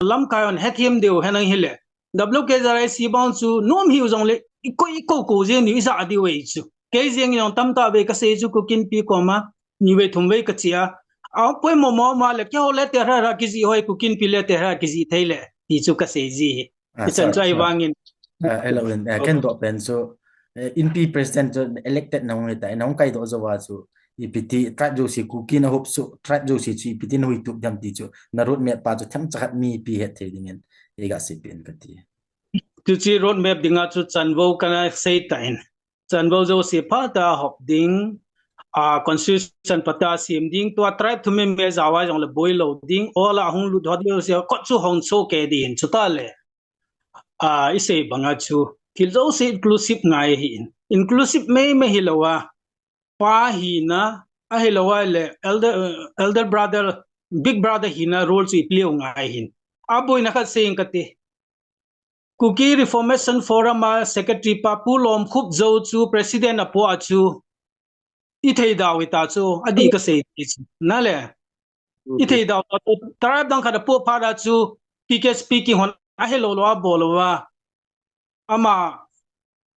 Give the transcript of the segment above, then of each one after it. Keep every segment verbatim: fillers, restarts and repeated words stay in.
lamkai hon hethem diu henlang hile, W K Z I C bang chu nom hiu jongle, i ko, i ko ko jeng diu, i ja diu ahi chu. Kei jeng jong tamtah vei kasei chu Kuki Inpi koma, ni vei thum vei kache a. A poimo mo ma le, keiho le te hra hra kiji hoi, Kuki Inpi le te hra kiji thei le, ti chu kasei ji hi. Ah, ichan sorry, chu ahi sorry. Vangin. Ah, hello, in, ah, ken doh pen chu, eh, Inpi president chu elected na hung hita, na hung kaidoh jou a chu, ipi ti, tribe jouse Kuki na hop chu, tribe jouse chu, ipi ti na hoi tup diam ti chu, na road map pa chu, themcha khat mipi het thei dingin, iga seipeh in kati. Chuche road map dinga chu chanvo kana sei tan. Chanvo jouse phatah a hop ding, a, constitution phatah a sem ding, tua tribe thum me me jao a jongle boi lou ding, ol a hung lut ho ding jouse, kot chu hong cho kei ding, chutah le. A, isei banga chu, thil jouse inclusive ngai ahin. Inclusive mei mei hilou a, pa hina, ahilou a le, elder, eh, elder brother, big brother hina role chu i play u ngai ahin. A boina khat sei ing kati. Kuki Reformation Forum a secretary pa Pu Lomkhup Zo chu president a po a chu i thei dau hita chu, a di kasei ti chu. Na le. I thei dau ta chu, tribe dang khat a po phat a chu, P K speaking hon a helou lou a bol lou a. Ama,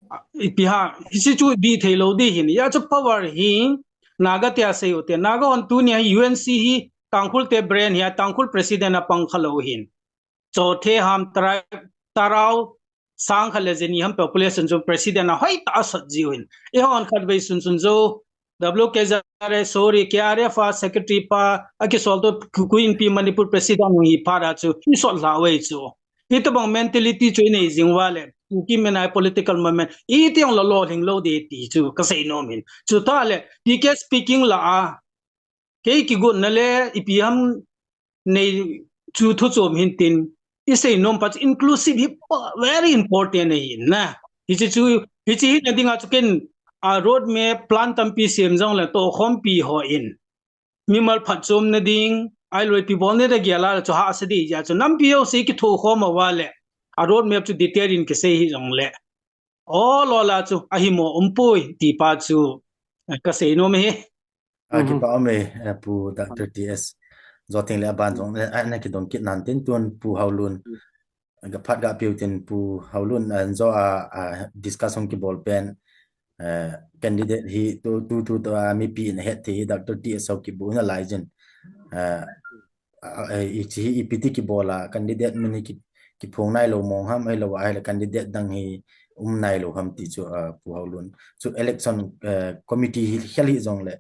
a, ipi ham, hiche chu di thei lou di hin. Hijeh chu power hi, Naga te a sei u te. Naga hon tuni a hi U N C hi, Tangkhul te brain hi, a Tangkhul president a pang kha lou hin. Chothe ham, Tara-, Tarao, sang khat le jani ham population chu president a hoitah a sot jiu hin. Eihon khatvei sun sun jou, W K Z I, sorry, K R F a secretary pa, a kisol to Kuki Inpi Manipur president hung hi phat a chu, i sot lha u ahi chu. Hitobang mentality chu i nei jing uva le, Kuki Menai political movement, iti jong lolhing lou di ti chu, kasei nom in. Chutah le, P K speaking la a, kei kigotna le, ipi ham nei chu thu chom hin tin, i sei nom pa chu inclusive hi pa, very important ahi na. Hiche chu, hiche hina dinga chu ken, a, road map plan tampi sem jongle tohkhompi hon. Mimal phatchomna ding, ahilou le ipi bolna dia gel a chu hahsa di jeh a chu nampi jouse kithokhom uva le. A road map chu detail in kisei hi jongle. Ol ol a chu, ahi mo umpoi, ti pa chu, eh, kasei nom e. Ah, kipa um e, eh, Pu Doctor T S. Jou teng le aban jong, eh, ana kidong kit nan tin tun Pu Haolun. Ga phat ga piu tin Pu Haolun, eh, jou a, a, discussion kibol pen, eh, candidate hi tu, tu, tu, tu, ah, mipi in het thei hi Doctor T S Haokip Boi na lai jin. Eh, a, a, hiche hi ipi ti kibol a, candidate min hi ki, kiphong nailou mong ham, ahilou, ahile candidate dang hi um nailou ham ti chu, a, Pu Haolun. Chu election, eh, committee hi khel hi jongle,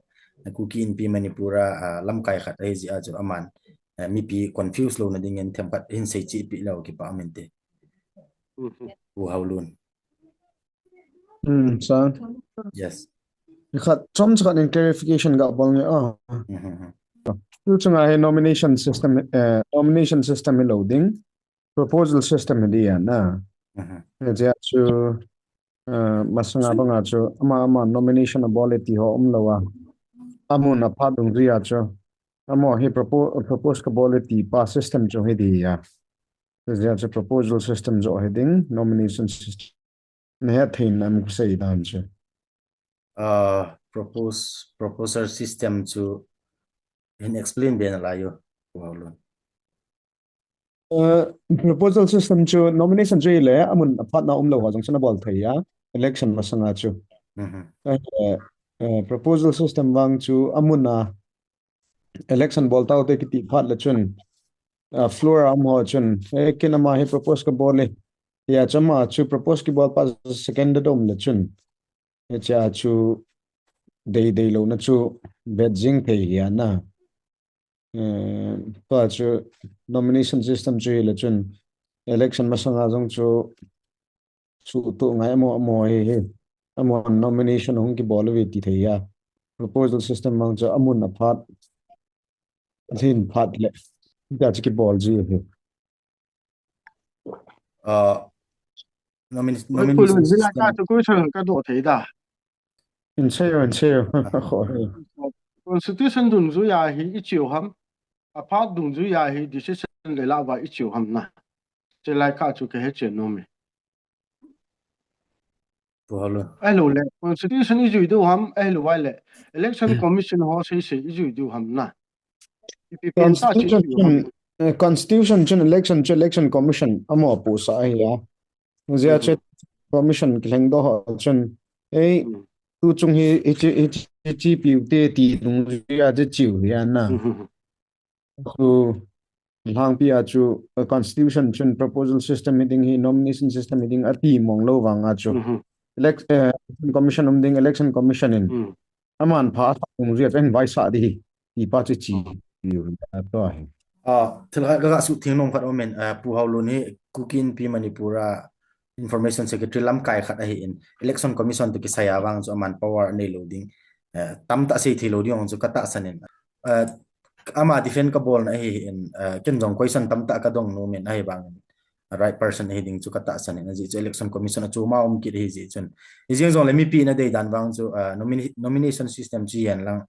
Kuki Inpi Manipur a, a, lamkai khat ahi jeh a chu aman, eh, mipi confuse louna dingin themkhat hin seicheh peh leu kipa um inte. Pu Haolun. Hmm, sir. Yes. Khat, chomcha khat in clarification ga bol nge, ah. Mhm. Tu chunga hi nomination system, eh, nomination system hi lou ding, proposal system hi dia na. Mhm. Hijeh a chu, eh, masanga banga chu, ama, ama nomination abol e ti ho umlou a. Amun aphat dungjui a chu. Amaho hi propo-, propose kabol e ti pa system chu hi dia. Hijeh a chu proposal system joh hi ding, nomination system. Nahet thei nam kasei dan chu. Ah, propose, proposal system chu hin explain be nalai u, Pu Haolun. Uh, proposal system chu nomination chu ile, amun aphat na umlou ho jong chu nabol thei a, election masanga chu. Mhm. Eh, eh, proposal system vang chu amun a election bol taute kiti phat le chun, ah, floor a um ho chun, eh, ken ama hi propose kabol e. Tia chu ama chu propose kibol pa second dom le chun. Hiche a chu dei dei louna chu vet jing thei hi ana. Eh, pa chu nomination system chu hile chun election masanga jong chu suhtoh ngai amaho, amaho hi, hi. Amaho nomination hung kibol uve ti thei a. Proposal system mang chu amun aphat, alhin phat le. Tia chu kibol ji hi. Uh, nomin-, Oi, nomination Pu Lun, zila system. Ka chu question kadoh thei da. In sei o, in sei o. Ah. Kho hi. Constitution dungjui a hi icheu ham. Aphat dungjui a hi decision le lah uva icheu ham na. Chulai ka chu kahe chen nom e. Pu Haolun. Ahilou le, Constitution ijui diu ham, ahilou le, Election Commission ho seisei ijui diu ham na. Ipi pen ta chu Constitution ijui ham. Eh, constitution chun election chu election commission amaho puhsah ahi a. Zia chu commission kilhengdoh ho chun, ei, tu chung hi, hichi, hichi, hichi piu te ti dungjuia chu chiu hi ana. Chu lhangpi a chu, eh, constitution chun proposal system hi ding hi, nomination system hi ding ati mong lou vang a chu. Elec-, eh, election commission um ding, election commission in aman pha asah dungjuia chu ahin vaisah ding hi, ti pa chu chi piu a to ahi. Ah, thil khat ka, ka suhtheng nom khat um in, ah, Pu Haolun hi Kuki Inpi Manipur a Information Secretary lamkai khat ahi in, Election Commission toh kisai a vang chu aman power anei lou ding, eh, tamtah sei thei lou ding chu ka tahsan in. Eh, ama defend ka bolna ahi in, eh, ken jong question tamtah ka dong nom in ahi vang in, right person ahi ding chu ka tahsan in, ajeh chu Election Commission a chu ma um kit ahi jeh chun. Hijeng jongle mipi in adei dan vang chu, eh, nomini-, nomination system chu hihen lang.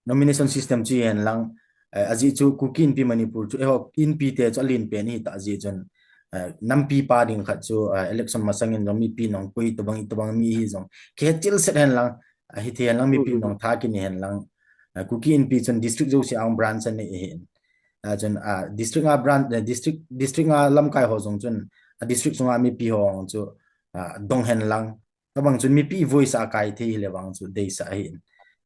Nomination system chu hihen lang, eh, ajeh chu Kuki Inpi Manipur chu, eiho Inpi te chu alen pen ahi tah jeh chun, eh, nampi pa ding khat chu, eh, election masang in jong mipi in ahung koi, itobang, itobang mi hi jong. Kei chil set hen lang, eh, hiti hen lang mipi in ahung tha kit ahi hen lang, eh, Kuki Inpi chun district jouse a branch anei ahi in. Ah, chun, ah, district nga branch, eh, district, district nga lamkai ho jong chun, a district sunga mipi ho jong chu, ah, dong hen lang. Tabang chun mipi voice a kai thei hile vang chu deisah ahi in.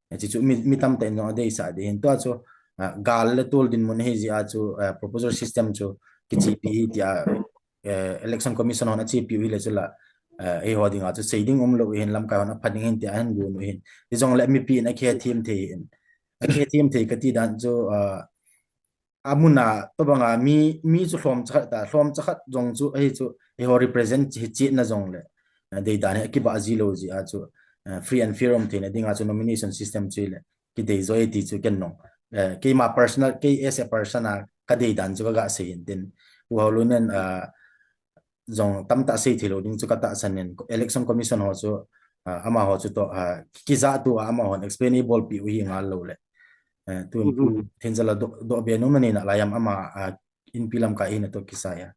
Eh, chuchu mi, mi tamtah in jong adeisah ding ahin. Tua chu, ah, gal le tol dinmun ahi jeh a chu, ah, proposal system chu kichepi hi tia, eh, Election Commission hon achepiu hile chu la, eh, eiho dinga chu sei ding umlou ahin, lamkai hon apha ding ahin tia ahin gon u ahin. Hijongle mipi in akhethem thei in. Akhethem thei kati dan chu, ah, amun a, tobang a, mi, mi chu lhomcha khat ta, lhomcha khat jong chu, ahi chu, eiho represent hi chetna jongle, eh, dei dan hi akibah ji lou jeh a chu, eh, free and fair um theina dinga chu nomination system chu hile, kidei jo e ti chu ken jong, eh, keima personal, kei as a person a, ka dei dan chu ka ga sei hin tin, Pu Haolun in, ah, jong tamtah sei thei lou ding chu ka tahsan in, Election Commission ho chu, ah, amaho chu toh, ah, kijah tua amahon explain eibolpi u hi ngal lou le. Eh, tu, thenjal a doh, doh be nom nanei nalai am ama, ah, Inpi lamkai hina toh kisai a.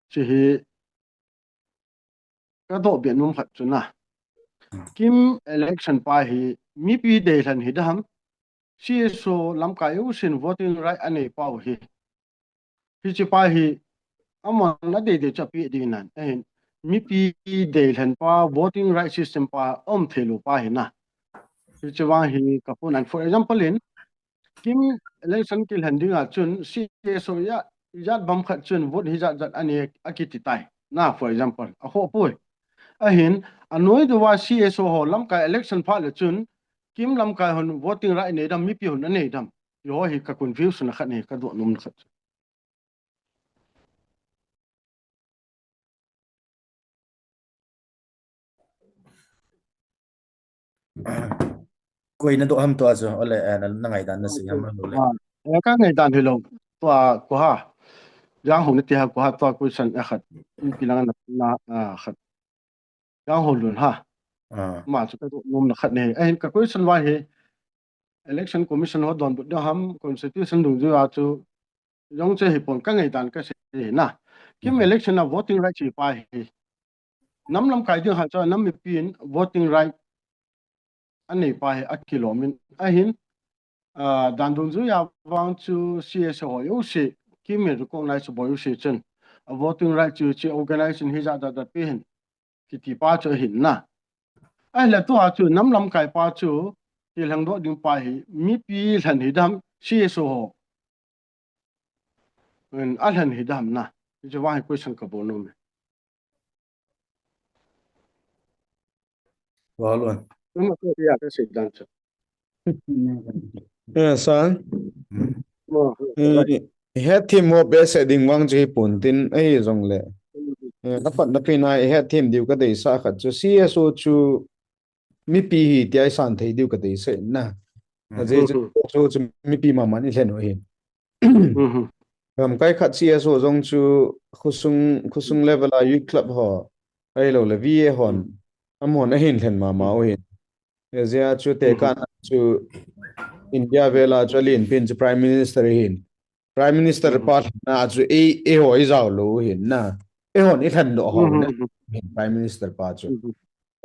Chu hi ka doh be nom khat chu na. KIM election pa hi mipi deilhen hi dam, CSO lamkai jousen voting right anei pau hi. Hiche pa hi, amahon adei dei chu apeh ding nan. Ahin, mipi deilhen pa, voting right system pa, um thei lou pa hi na. Hiche vang hi ka pon an. For example in, KIM election kilhen dinga chun, CSO ijat, ijat bang khat chun vote hijat jat anei akiti tai. Na, for example, akhoh poi. Ahin, anoi deuva CSO ho lamkai election phat le chun, KIM lamkai hon voting right nei dam, mipi hon anei dam. Eiho hi ka confusion khat nei, ka doh nom khat. Koi na doh ham tua chu, ole, eh, na, na ngaidan na sei ham, ole. Ah, eh, ka ngaidan hilou. Tua, ko ha. Jang ho na ti ha, ko ha, tua question a khat. Inpi lang na, na, ah, khat. Jang Haolun ha. Ah. Ma chu ka doh nom na khat nei. Ahin ka question va hi, Election Commission ho donbut ding ham, Constitution dungjuia chu, jong chu hi pon ka ngaidan ka sei hi na. KIM election a voting right chi pa hi. Nam lamkai ding ha chu, nam mipi in voting right anei pa hi akilom in. Ahin, ah, dan dungjuia vang chu CSO ho jouse, KIM in recognize bol jouse chun, a voting right chu, chu organization hijat jat jat pe hin, kiti pa chu ahin na. Ahile tua chu nam lamkai pa chu, kilhengdoh ding pa hi, mipi lhen hi dam, CSO ho in alhen hi dam na. Hiche vang hi question ka bol nom e. Pu Haolun. Nang ma ko ya ka sei dan chu. Eh, san. Hmm. Ma, eh, hetthem ho behseh ding vang chu hi pon tin, ahi jongle. Eh, apatna pen a hetthem diu ka deisah khat chu, CSO chu mipi hi tia isan thei diu ka deisah na. Ajeh chu, chu, chu mipi mama in ilhen u ahi. Lamkai khat CSO jong chu khosung, khosung level a youth club ho, ahilouleh VA hon, amahon ahin lhen mama u ahin. Ajeh chu tekahna chu India vel a chu alen pen chu Prime Minister ahin. Prime Minister pa lhenna chu ei, eiho ijao lou u ahin na. Eihon ilhen doh u ahin na. Prime Minister pa chu.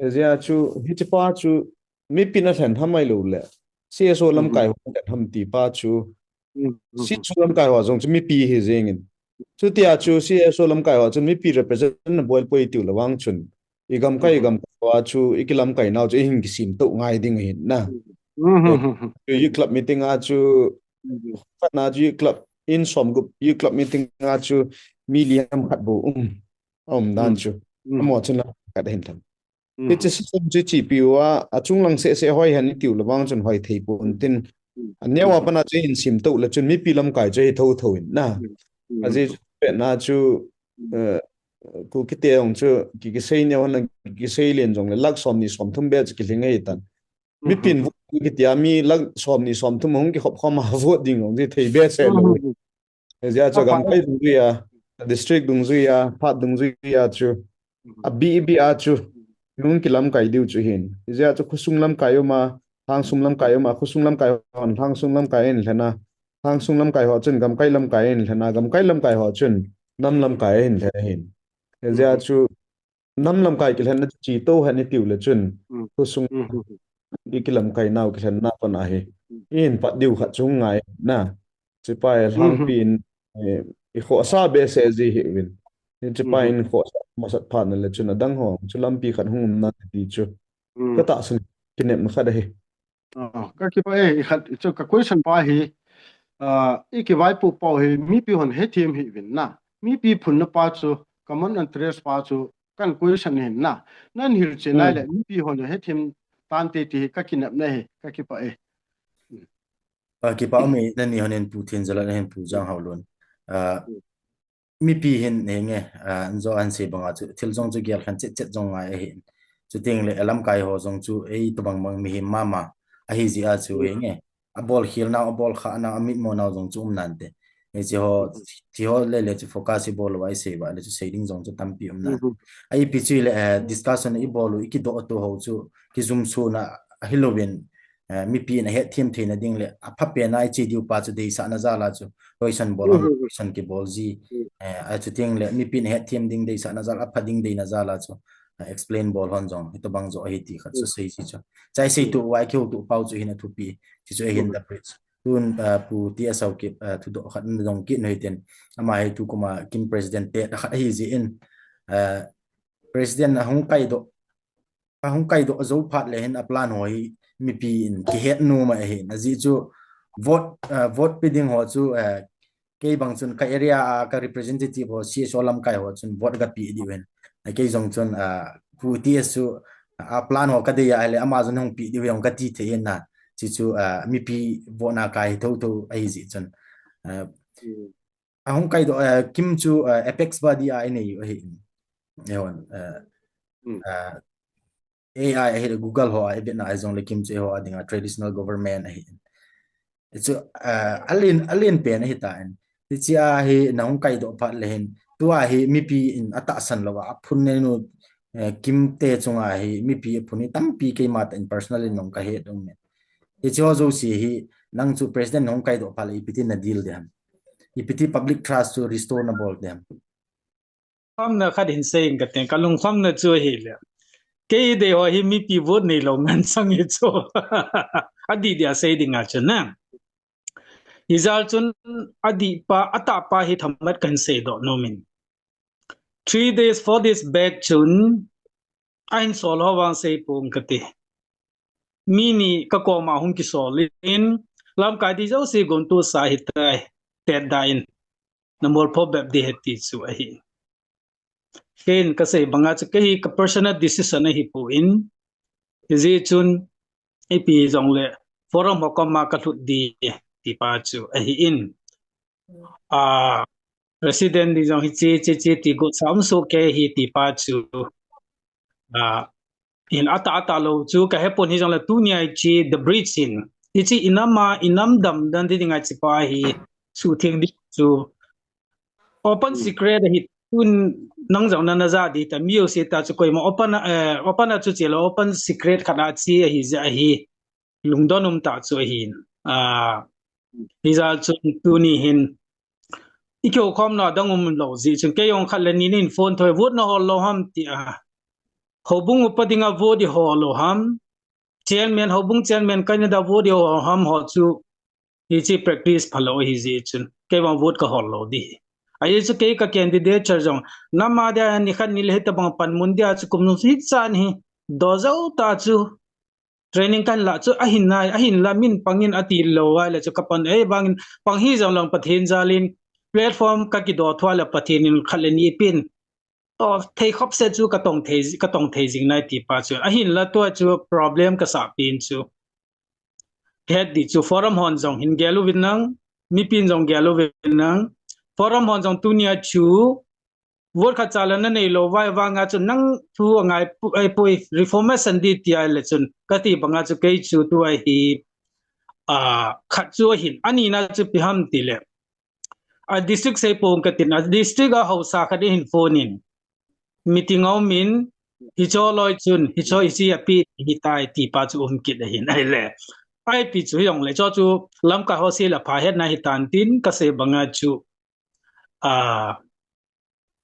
Ajeh chu, hiche pa chu, mipi in alhen ham ahilouleh, C S O lamkai ho ham ti pa chu. C S O lamkai ho jong chu mipi hi jeng in. Chutia chu C S O lamkai ho chu mipi represent na bol poi tiu le vang chun. I gamkai, i gamkai ho chu i kilamkai nau chu i hin kisim to ngai ding ahin na. Youth club meeting a chu, khat na chu youth club in som gup, youth club meeting a chu mi li ham khat bou um. A um dan chu. Amo chu na khat hin tham. Hiche system chu chi piu a, a chunglang seh seh hoi hen i tiu le vang chun hoi thei pon tin. A neo a pana chu hin sim to le chun mipi lamkai chu hi tho tho in na. A ji chu pet na chu, eh, Kuki te jong chu ki, kisei neo hen, kisei len jong le lakh som ni som thum be chu kilhing ahi tan. Mipin vote kitia mi lakh som ni som thum hung kikhop khom a vote ding jong ji thei be se lo. Hijeh a chu gamkai dungjuia, district dungjuia, phat dungjuia chu. A bi, bi a chu. Hung kilamkai diu chu hin. Hijeh a chu khosung lamkai um a, lhangsum lamkai um a, khosung lamkai hon, lhangsum lamkai in lhena. Lhangsum lamkai ho chun, gamkai lamkai in lhena, gamkai lamkai ho chun, nam lamkai in lhena hin. Hijeh a chu, nam lamkai kilhenna chu chi to hen i tiu le chun, khosung i kilamkai nau kilhenna pana hi. I hin pat diu khat chu ngai na. Chipai lhangpi in, eh, i khosa be se ji hi win. Chipai in khosa masat phat na le chun adang ho, chu lampi khat hung um na ti chu. Ka tahsan kinepna khat ahi. Ah, ka kipah e, i khat, i chu ka question pa hi, ah, i kivaipo pau hi, mipi hon hethem hi vin na. Mipi phunna pa chu, common interest pa chu, kan question hin na. Nan hilchen lai le, mipi hon hethem tante ti hi ka kinepna hi, ka kipah e. Ka kipah um e, nani hon hin Pu Thinjalat hin Pu Janghaolun. Ah, mipi hin henge, ah, jo an sei banga chu, thil jong chu gel khan chet chet jong ngai ahi. Chuteng le, lamkai ho jong chu, ei tobang bang mihem mama, ahi jeh a chu henge. Abol khel nau, abol kha nau, amit mo nau jong chu um nante. Hiche ho, hiche ho le le chu focus i bol uva i sei uva le chu sei ding jong chu tampi um nan. A ipi chu le, eh, discussion i bol u, i kidoh tu ho chu, kijum suna, ahi louvin, eh, mipi in ahetthem theina ding le, apha pen a i che diu pa chu deisahna jal a chu, question bol ham, question kibol ji, eh, a chuteng le, mipi in ahetthem ding deisahna jal, apha ding deina jal a chu, eh, explain bol hon jong, hitobang jo ahi ti khat chu sei ji chu. Chai sei tu uva, i kihou tu pau chu hin athupi, ti chu ahin da bridge. Tun, ah, Pu T S Haokip, ah, thudoh khat na dong kit nu hitin, ama hi tu kuma KIM president te khat ahi jeh in, ah, president ahung kaidoh, ahung kaidoh jou phat le hin a plan ho hi mipi in kihet nom ahin, ajeh chu vote, ah, vote pe ding ho chu, ah, kei bang chun ka area a ka representative ho C S O lamkai ho chun vote ka pe diu hin. Ah, kei jong chun, ah, Pu T S chu, ah, plan ho ka dei a le ama jong hung pe diu jong ka ti thei hin na. Chi chu, ah, mipi vote na kai tho tho ahi jeh chun. Ah, ahung kaidoh, ah, KIM chu, ah, apex body a i nei u ahi. Ehon, ah, ah, A I ahi le Google ho a i bet na ahi jong le KIM chu eiho a dinga traditional government ahi. Chu, ah, alen, alen pen ahi tan. Hiche a hi na hung kaidoh phat le hin. Tua hi mipi in atahsan lou a, aphun nei nu, eh, KIM te chunga hi mipi aphun hi tampi keima tah in personal in nong ka het um e. Hiche ho jouse hi nang chu president na hung kaidoh phat le ipi ti na deal ding ham. Ipi ti public trust chu restore na bol ding ham. Lungkhamna khat hin sei ing ka ting, ka lungkhamna chu ahi le. Kei dei ho hi mipi vote nei lou ngen sang hi chu. Adih dih a sei ding a chu na. Hijeh chun adih pa, atah pa hi themkhat kahin seidoh nom in. Three days, four days back chun, ahin sol ho vang sei pong ka ti. Mi ni ka koma hung kisol in, lamkai ding jouse gontoh sa ahitai, tet da in, na molpho bep ding ahi ti chu ahi. Ken ka sei banga chu kei hi ka personal decision ahi pon, hijeh chun ipi jong le forum ho koma ka lhut ding ti pa chu ahi in. Ah, president ding jong hiche, hiche, hiche ti got sa um soh kei hi ti pa chu. Ah, in atah, atah lou chu ka hepon hijong le tuni a hiche The Bridge in. Hiche inam a, inam dam dan ding a hiche pa hi suhtheng ding chu open secret ahi tun nang jong na na ja ding ta mi jouse ta chu koima open, eh, open a chu che lou open secret khat a che ahi jeh ahi. Lungdon um tah chu ahin. Ah, hijeh chun tuni hin i kihoukhomna dang um lou jeh chun kei jong khat le ni in phone thoi vote na hol lou ham ti a. Houbung upa dinga vote i hol lou ham. chairman, houbung chairman kaina dia vote ho ham ho chu, hiche practice phalou ahi jeh chun, kei vang vote kahol lou ding ahi. Ajeh chu kei ka candidature jong, nam a dia nikhat nile hitabang panmun dia chu kum nung hichan hi, doh jou tah chu, training kahin lah chu, ahin nai, ahin la min pangin ati lou ahile chu ka pan, ei vangin pang hijong leng Pathen jalin, platform ka kidoh thua le Pathen in khat le ni pin, toh thei khop se chu ka tong thei, ka tong thei jing nai ti pa chu. Ahin la tua chu problem ka sah pen chu. Het di chu forum hon jong hin gel uvin lang, mipin jong gel uvin lang. Forum hon jong tunia chu, vote khat cha le na neilou vai vanga chu nang thu angai pu-, ai pui reformation di ti ahile chun. Kati banga chu kei chu tua hi, a, khat chu ahin. Anina chu ipi ham tile, a district sei pong katin, a district a haosa khat in hin phone in, meeting a um in, hicho loi chun, hicho hichi api hitai ti pa chu um kit ahin ahile. Ipi chu hijongle, cho chu lamkai ho sei le pha hetna hitan tin kasei banga chu, a,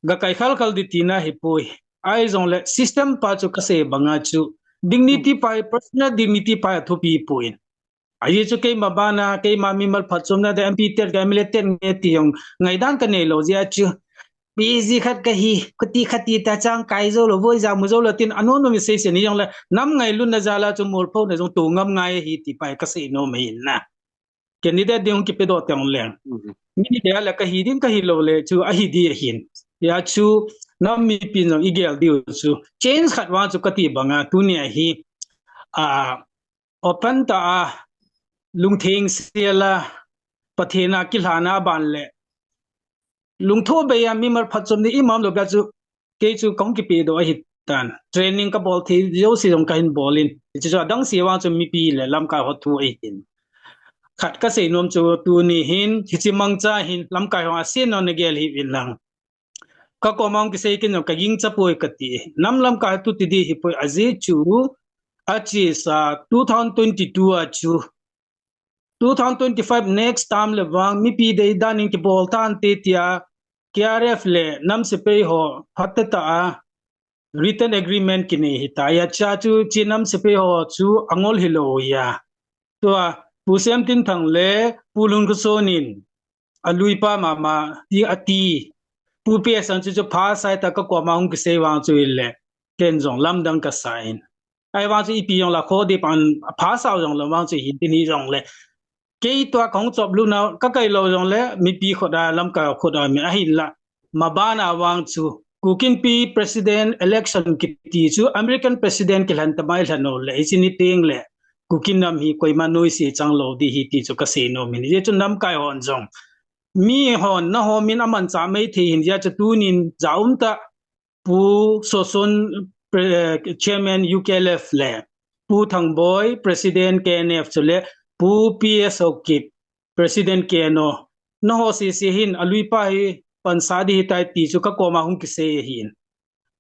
ga kai khal khal di tina hipoi. Ahijongle system pa chu kasei banga chu, dignity pa hi, personal dignity pa hi athupi poi. Ajeh chu keima bana, keima mimal phatchomna dia M P tet ga M L A tet nge ti jong ngaidan ka neilou jeh a chu. Busy khat kahi, khuti khati ta chang kai jou lou, voi ja mu jou lou tin anonymization hijongle, nam ngailutna jal a chu molphona jong to ngam ngai ahi ti pa hi kasei nom ahin na. Candidate ding hung kipedoh teng leng. Mhm. Mi dia le kahi ding kahi lou le chu ahi di ahin. Hijeh chu nam mipin jong i gel diu chu. Change khat vang chu kati banga tunia hi, a, open tah a, lungtheng sel a, Pathen a kilhana ban le lungtho bei a mimal phatchomna imacha lou bia chu kei chu kahung kipedoh ahitan. Training kabol thei jouse jong kahin bol in. Hiche chu adang se vang chu mipi le lamkai ho thu ahin. Khat kasei nom chu tuni hin, hiche mangcha hin, lamkai ho a sen non na gel hih uvin lang. Ka koma hung kisei kin jong ka gingcha poi kati. Nam lamkai thu ti di hipoi ajeh chu, achesa two thousand twenty-two a chu, two thousand twenty-five next term le vang mipi deidan in kibol tante tia K R F le nam sepai ho phatah tah a written agreement kinei hita. Hijeh chu hiche nam sepai ho chu angol hilou ahi. Tua Pu Semtinthang le Pu Lunkhoson'in aluipa mama ti ati. Pu P S N chu chu pha sai ta ka koma hung kisei vang chu ile. Ken jong lamdang kasa in. Ahivang chu ipi jong la kho di pan pha sao jong la vang chu hin tin hijongle. Kei tua kahung chop luna ka kai lou jongle mipi khut a lamkai khut a mi ahin la. Mabana vang chu Kuki Inpi President election kiti chu American President kilhen tamai lhen u le hiche ni teng le Kuki nam hi koima noise chang lou di hi ti chu kasei nom in. Hijeh chu lamkai hon jong, mi hon nahom in amanchah mai thei hin jeh chu tunin ja um tah Pu Soson, pre-, eh, Chairman U K L F le Pu Thangboi, President K N F chule Pu P S Haokip, President K N O. Naho sese hin aluipa hi pansah di hitai ti chu ka koma hung kisei ahin.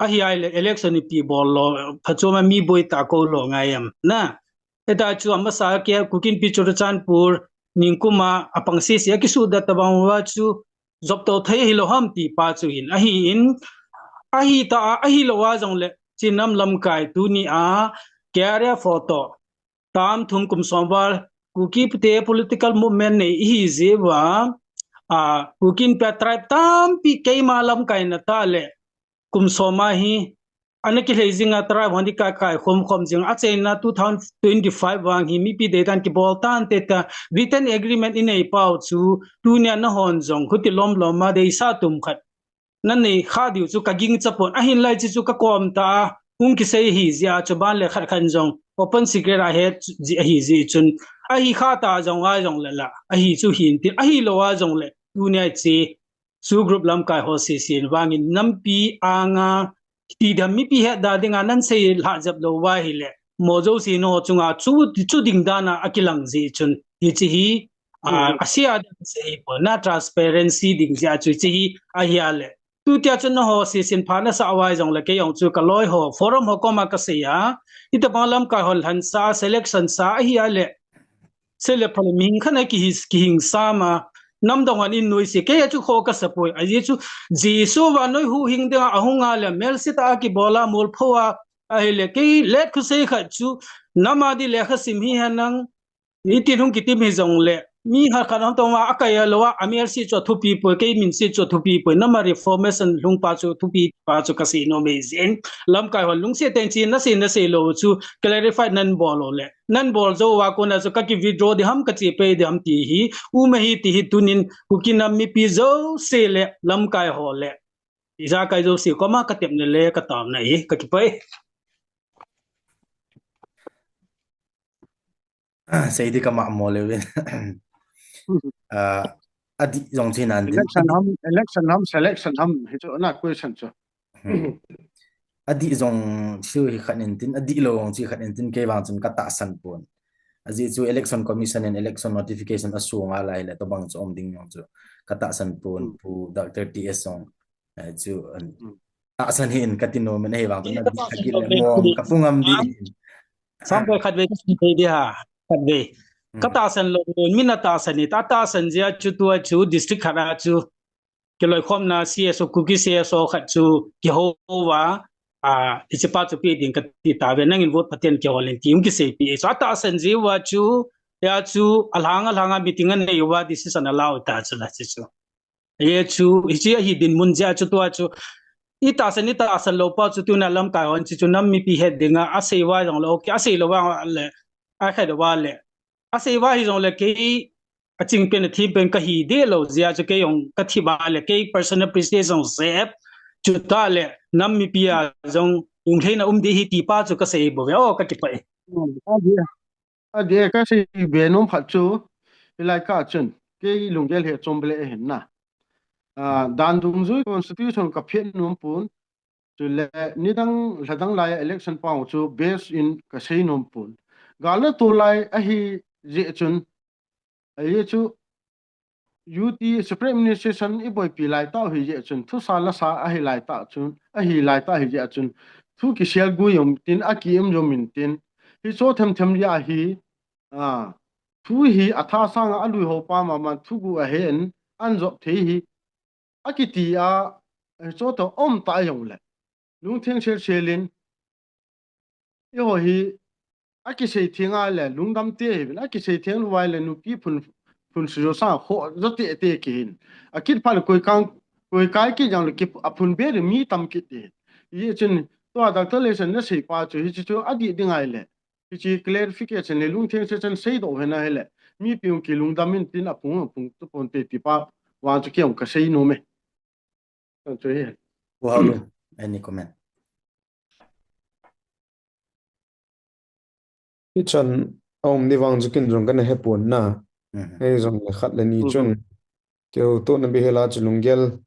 Ahi ahile election ipi bol lou, phachom a mi boi ta kou lou ngai em. Na, hita chu amasa kia Kuki Inpi Churachandpur, ningkum a apang sese a kisuhdat tabang uva chu, jop to thei hilou ham ti pa chu hin. Ahin, ahi ta a, ahilou a jongle, hiche nam lamkai tunia, K R F ho toh, term thum kum som val, Kuki te political movement nei ihi jeh uva, a, Kuki Inpi a tribe tampi keima lamkai na tah le, kum som a hi, ana kilhei jing a tribe hon di kai kai khom khom jing a, achaina two thousand twenty-five vang hi mipi deidan kibol tante ta written agreement inei pau chu tunia nahon jong khuti lom lom a deisah tum khat nanei kha diu chu ka gingcha pon ahin lai chi chu ka kom ta a hung kisei hi jeh a chu ban le khat khat jong open secret a het ji ahi jeh chun ahi kha ta jong a jongle la ahi chu hin tin ahilou a jongle tunia chi Su group lamkai ho sesen vangin nampi anga tidam mipi hetda dinga nansei lhah jep lou uva ahile, mo jouse nangho chunga chu, chu ding dan a akilang jeh chun hiche hi, a, asia ding sei pon a transparency ding jeh a chu hiche hi ahi a le. Tutia chun nangho sesen pha nasah uva jongle kei jong chu kaloi ho, forum ho koma kasei a, hitobang lamkai ho lhansah, selection sa ahi a le. Seile phale mihing khat a kihi, kihing sam a, namdang an in noise, kei a chu kho kasa poi. Ajeh chu Jesu vannoi huhhing dinga ahung a le, melse tah a kibol a, molpho a, ahile kei let khosei khat chu, Nama di lekha sim hi ha nang, iti hung kitim hi jong le, mi ha khan hong tong a, a kai a lo a, a mi al si chu thupi poi, kei min si chu thupi poi, nama reformation lhung pa chu thupi pa chu ka si nom e jin. Lamkai hon lungse ten chi na si na si lo chu clarify nan bol lo le. Nan bol jo wa ko na chu ka ki withdraw di ham ka chi pe di ham ti hi, u me hi ti hi tunin, Kuki nam mipi jo se le, lamkai ho le. Ijakai jo si ko ma ka tep ne le ka tam na hi, ka ki pai. Sei di ka ma mo le win. Ah, adi jong chi nan din. Election ham, election ham, selection ham, hi chu na question chu. Hmm. Adi jong chu hi khat in tin, adi lo jong chu khat in tin, kei vang chun ka tahsan pon. Aji chu Election Commission in election notification a sunga lai le to bang chu om ding jong chu ka tahsan pon. Hmm. Pu Doctor T S jong, eh, chu an, hmm, tahsan hi in ka ti nom in ahi vang chun ka tahsan lo le mo ka pung am di. Sam pe khat ve ka si pe di ha, khat ve. Hmm. Ka tahsan lo, mi na tahsan ni, ta tahsan jia chu tua chu district khat a chu. Kiloikhomna C S O, Kuki C S O khat chu kihou va, a, hiche pa chu pe ding ka ti ta ve, nangin vote Pathen kihol in ti hung kiseipi. So, a tahsan jeh uva chu, ya chu, alhang, alhang a meeting a nei uva decision a la u ta chu la chu chu. Ye chu, hiche ahi dinmun jeh chu tua chu. I tahsan, i tahsan lou pa chu tuna lamkai hon chu chu nam mipi het ding a, a sei uva jong le, okay, a sei lou uva le, a het uva le. A sei uva hi jong le kei, a ching pen, a thim pen ka hi de lo jeh a chu kei jong ka thi uva le kei personal appreciation jep chu ta le nam mipi a jong lunglhaina um di hi ti pa chu ka sei bou ve o ka kipah e. Hmm, a di, a di ka sei be nom khat chu hilai ka chun kei lunggel he chom le hin na. Ah, dan dungjui constitution ka phet nom pon, chule nidang lhadang lai election pau chu base in ka sei nom pon. Gal na tu lai ahi jeh chun, ahi chu U T separate administration i boipi lai tau hi jeh chun, thusa lasa ahi lai ta chun, ahi lai ta hi jeh chun, thu kisel gu jom tin, a ki em jom in tin, hi cho them them ya hi, a, thu hi a tha sang a lui ho pa ma ma thu gu a hen, an jop thei hi, a kiti a, eh, cho to om ta jong le. Lungtheng sel sel in, eiho hi, a kisei theng a le, lungdam te hi, a kisei theng lou vai le, nupi phun, phun su jo sa, ho, jo te te ki hin. A kit pha le koi kang, koi kai ki jang le ki, a phun be le mi tam kit te. Hi chun, tua Doctor Leison na sei pa chu, hi chu chu, a di ding ai le. Hiche clarification le lungtheng se chan sei doh hena hile. Mipi hung kilungdam in tin a phung a phung tu pon te ti pa vang chu kei hung ka sei nom e. Chang chu hi. Pu Haolun, any comment? Hichan a um di vang chu ken jong kana he pon na. Mhm. Hei jong le khat le ni, mhm, chun. Keu to na bi hela chu lunggel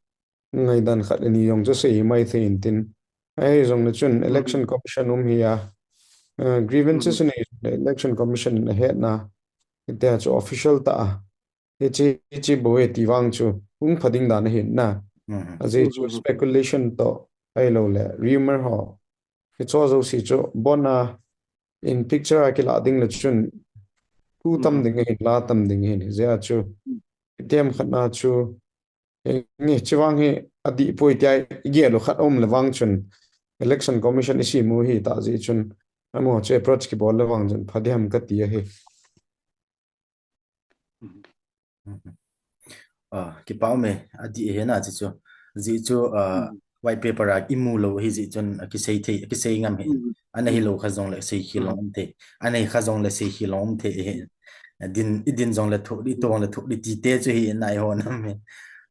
ngaidan khat le ni jong chu sei mai thei in tin. Ahi jong le chun, mhm, Election Commission um hi a, eh, grievances, mhm, nei jong le Election Commission in a hetna, hitia chu official ta a, hichi, hichi bou e ti vang chu hung pha ding dan ahin na. Mhm. Ajeh chu, mhm, speculation to, ahilou le rumor ho, hicho jouse chu bon a in picture a kila ding le chun thu tam, mhm, ding ahin, la tam ding ahin, hijeh a chu, mhm, item khat na chu, Henge, hiche vang hi adih poi tia igel u khat um le vang chun Election Commission isem u hi ta jeh chun amaho chu approach kibol le vang chun pha diham kati ahi. Ah, kipa um e, adih ahi na hiche chu. Jeh chu, ah, hmm, white paper a imu lou ahi jeh chun akisei thei, akisei ngam ahi. Hmm. Ana hilou kha jong le sei khel, hmm, jong um thei. Ana hi kha jong le sei khel jong um thei ahi. Din, idin jong le thoh di, tong le thoh di ti te chu hi nai ho nam hi.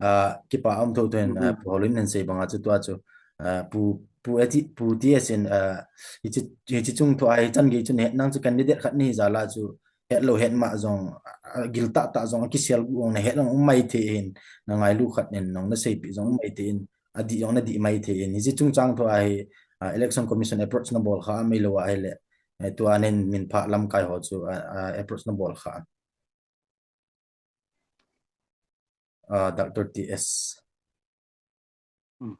Ah, kipa um tho tho in, ah, hmm, Pu Haolun in sei bang a chu tua chu, ah, Pu, Pu eti, Pu T S in, ah, hiche, hiche chung thu a hichan gei chu nang chu candidate khat nahi jal a chu, het lou het ma jong, ah, gil tah tah jong, akisel jong nahel jong um mai thei in, na ngailu khat in, nang na seipi jong um mai thei in, adih jong nadih mai thei in, hiche chungchang thu a hi, ah, Election Commission approach nabol kha am ahilou a ahile, eh, tua nen min pha lamkai ho chu, ah, ah, approach nabol kha am. Ah, Doctor T S. Hmm.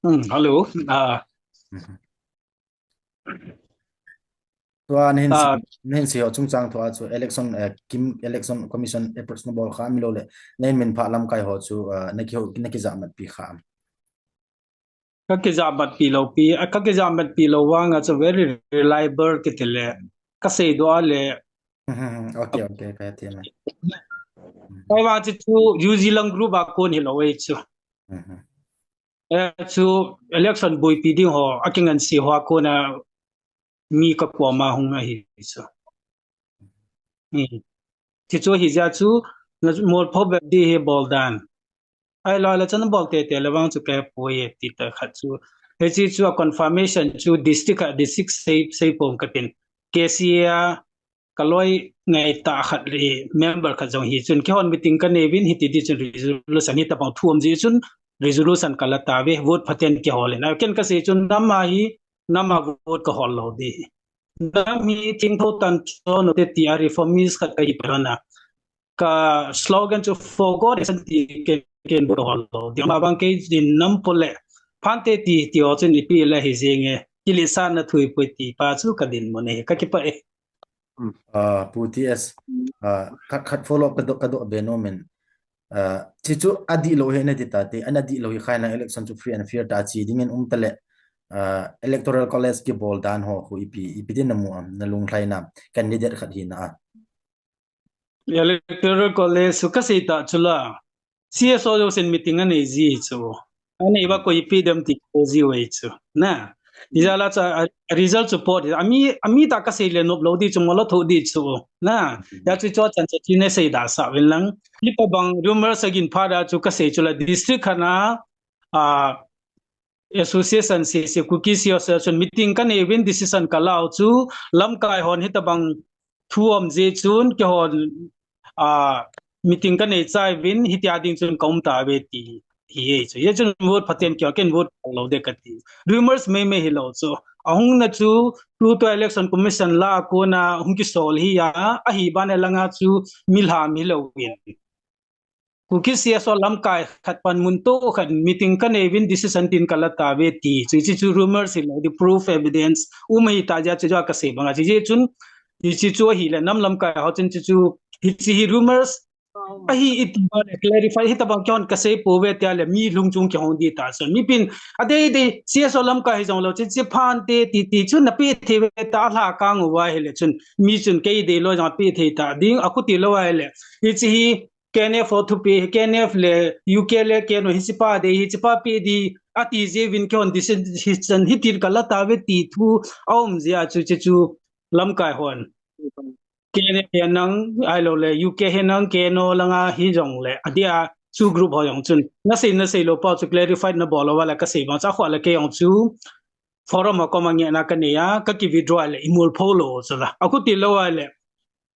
Hmm, hello. Ah. Mhm. Tua nahin, ah, nahin sei ho chungchang thu a chu election, eh, kim, Election Commission approach nabol kha am ahilou le, nahin min pha lamkai ho chu, ah, naki ho, naki jamat pi kha am. Ka kijahmatpi lou pi, a, ka kijahmatpi lou vang a chu very reliable kiti le, ka seidoh a le. Mhm, okay, okay, ka ti na. Ahivang chu, chu U G lang group a kon hilou e chu. Mhm. Eh, chu election boipi ding ho, a kinganse ho a kon a mi ka koma hung ahi chu. Hmm. Ti chu hi jeh a chu, na molpho bep di hi bol dan. Ahilou le chun bol tete le vang chu ka poi e ti ta khat chu. Hiche chu a confirmation chu district a district sei, sei pom ka tin. K C A a ka loi ngai ta khat le member khat jong hi chun kihon meeting ka nei uvin hiti di chun resolution hi tabang thu um ji chun resolution ka la ta ve vote phaten kihol in. A ken ka sei chun nam a hi, nam a vote ka hol lou di. Nam hi thingtho tan chon te ti a reformist khat ka hi pa na. Ka slogan chu for God and ti ken, ken ka hol lou di. Ama bang kei din nam pole. Phante ti, ti ho chun ipi le hi jeng e. Kilisana thui pui ti pa chu ka dinmun e. Ka kipah e. Ah, Pu T S, ah, khat, khat follow up ka doh, ka doh be nom in. Ah, hichu adihlou hi na ti ta te, ana dihlou hi khai na election chu free and fair ta chi ding in um ta le, ah, Electoral College kibol dan ho khu ipi, ipi din na mu am, na lunglhai na, candidate khat hi na a. Electoral College chu ka sei ta chu la. C S O jousen meeting anei ji chu. Anei uva koi ipi dem ti ko ji uve chu. Na. Hijeh a la chu a, a result chu pot. Ami, ami ta ka sei le nop lou di chu, mo lou tho di chu. Na. Hijeh chu chu chan chu chi ne sei da sa uvin lang. Hi pa bang rumor sa gin pha da chu ka sei chu la district khat na, a, association C C Kuki C S O chun meeting ka nei uvin decision ka la u chu lamkai hon hi tabang thu um ji chun kihon, a, meeting ka nei chai uvin hitia ding chun ka um ta ve ti hi e chu. Hijeh chun vote phaten kihon ken vote lou de ka ti. Rumors mei mei hilou chu. Ahung na chu tu tu election commission la a kon a hung kisol hi a, ahi ban a langa chu mi lham hilou in. Kuki C S O lamkai khat panmun to khat meeting ka nei uvin decision tin ka la ta ve ti. Chu, chu, chu rumors hilou di proof evidence. Um hi ta jeh chu ka sei bang a. Chu, chu chun, hi chu chu hi le nam lamkai ho chun chu chu hi chi hi rumors. Ahi iti ba le clarify hi tabang kihon ka sei po ve tia le mi lung chung kihong di ta. So mi pin a dei dei C S O lamkai hi jong lou chu chi phante ti ti chu na pe thei ve ta la kang uva hi le chun mi chun kei dei lou jong pe thei ta ding a khuti lou a hi le. Hi chi hi K N F ho thupi, K N F le U K le K N O hi chi pa dei, hi chi pa pe di, ati ji uvin kihon decision hi tin ka la ta ve ti thu a um ji a chu, chu, chu lamkai hon. K N F hi nang, ahilou le U K hi nang, K N O langa hi jong le, adia chu group ho jong chun. Na sei, na sei lou pa chu clarify na bol lou va la ka sei bang cha khwa la kei jong chu. Forum a koma ngehna ka nei a, ka ki withdraw le, i molpho lou chu la. A khuti lou a le,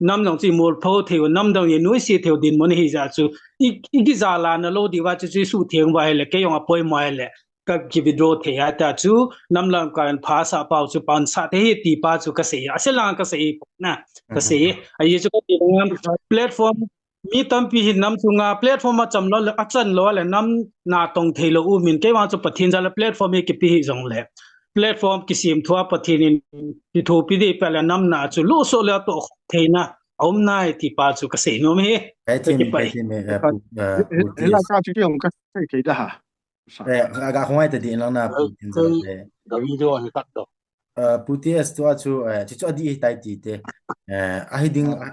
nam dang chu i molpho thei u, nam dang i nuisat thei u dinmun hi jeh chu, i, i kijala na lou di uva chu, chu i suhtheng uva hi le, kei jong a poimo hi le, ka ki withdraw thei a ta chu, nam lamkai in pha sa pau chu, pan sa thei hi ti pa chu ka sei a, se lang ka sei na, ka sei. Ahi chu ka ti ngam platform Mi tampi hin nam chunga platform a cham lou le, a chan lou le, nam na tong thei lou u min, kei vang chu Pathen jal a platform hi kipe hi jong le, platform kisem thua Pathen in kithopi ding pe le, nam na chu luso le to theina a um nai ti pa chu ka sei nom e. Kai ti mi, kai ti mi, eh, pu, eh, pu ti. Hila ka chu ki hong ka sei thei da ha. Eh, ga, ga hong ai ta di lang na pu tin jal le. Ga video hi kat do. Eh, Pu T S tua chu, eh, chu chu a di hi tai ti te. Eh, a hi ding, ah,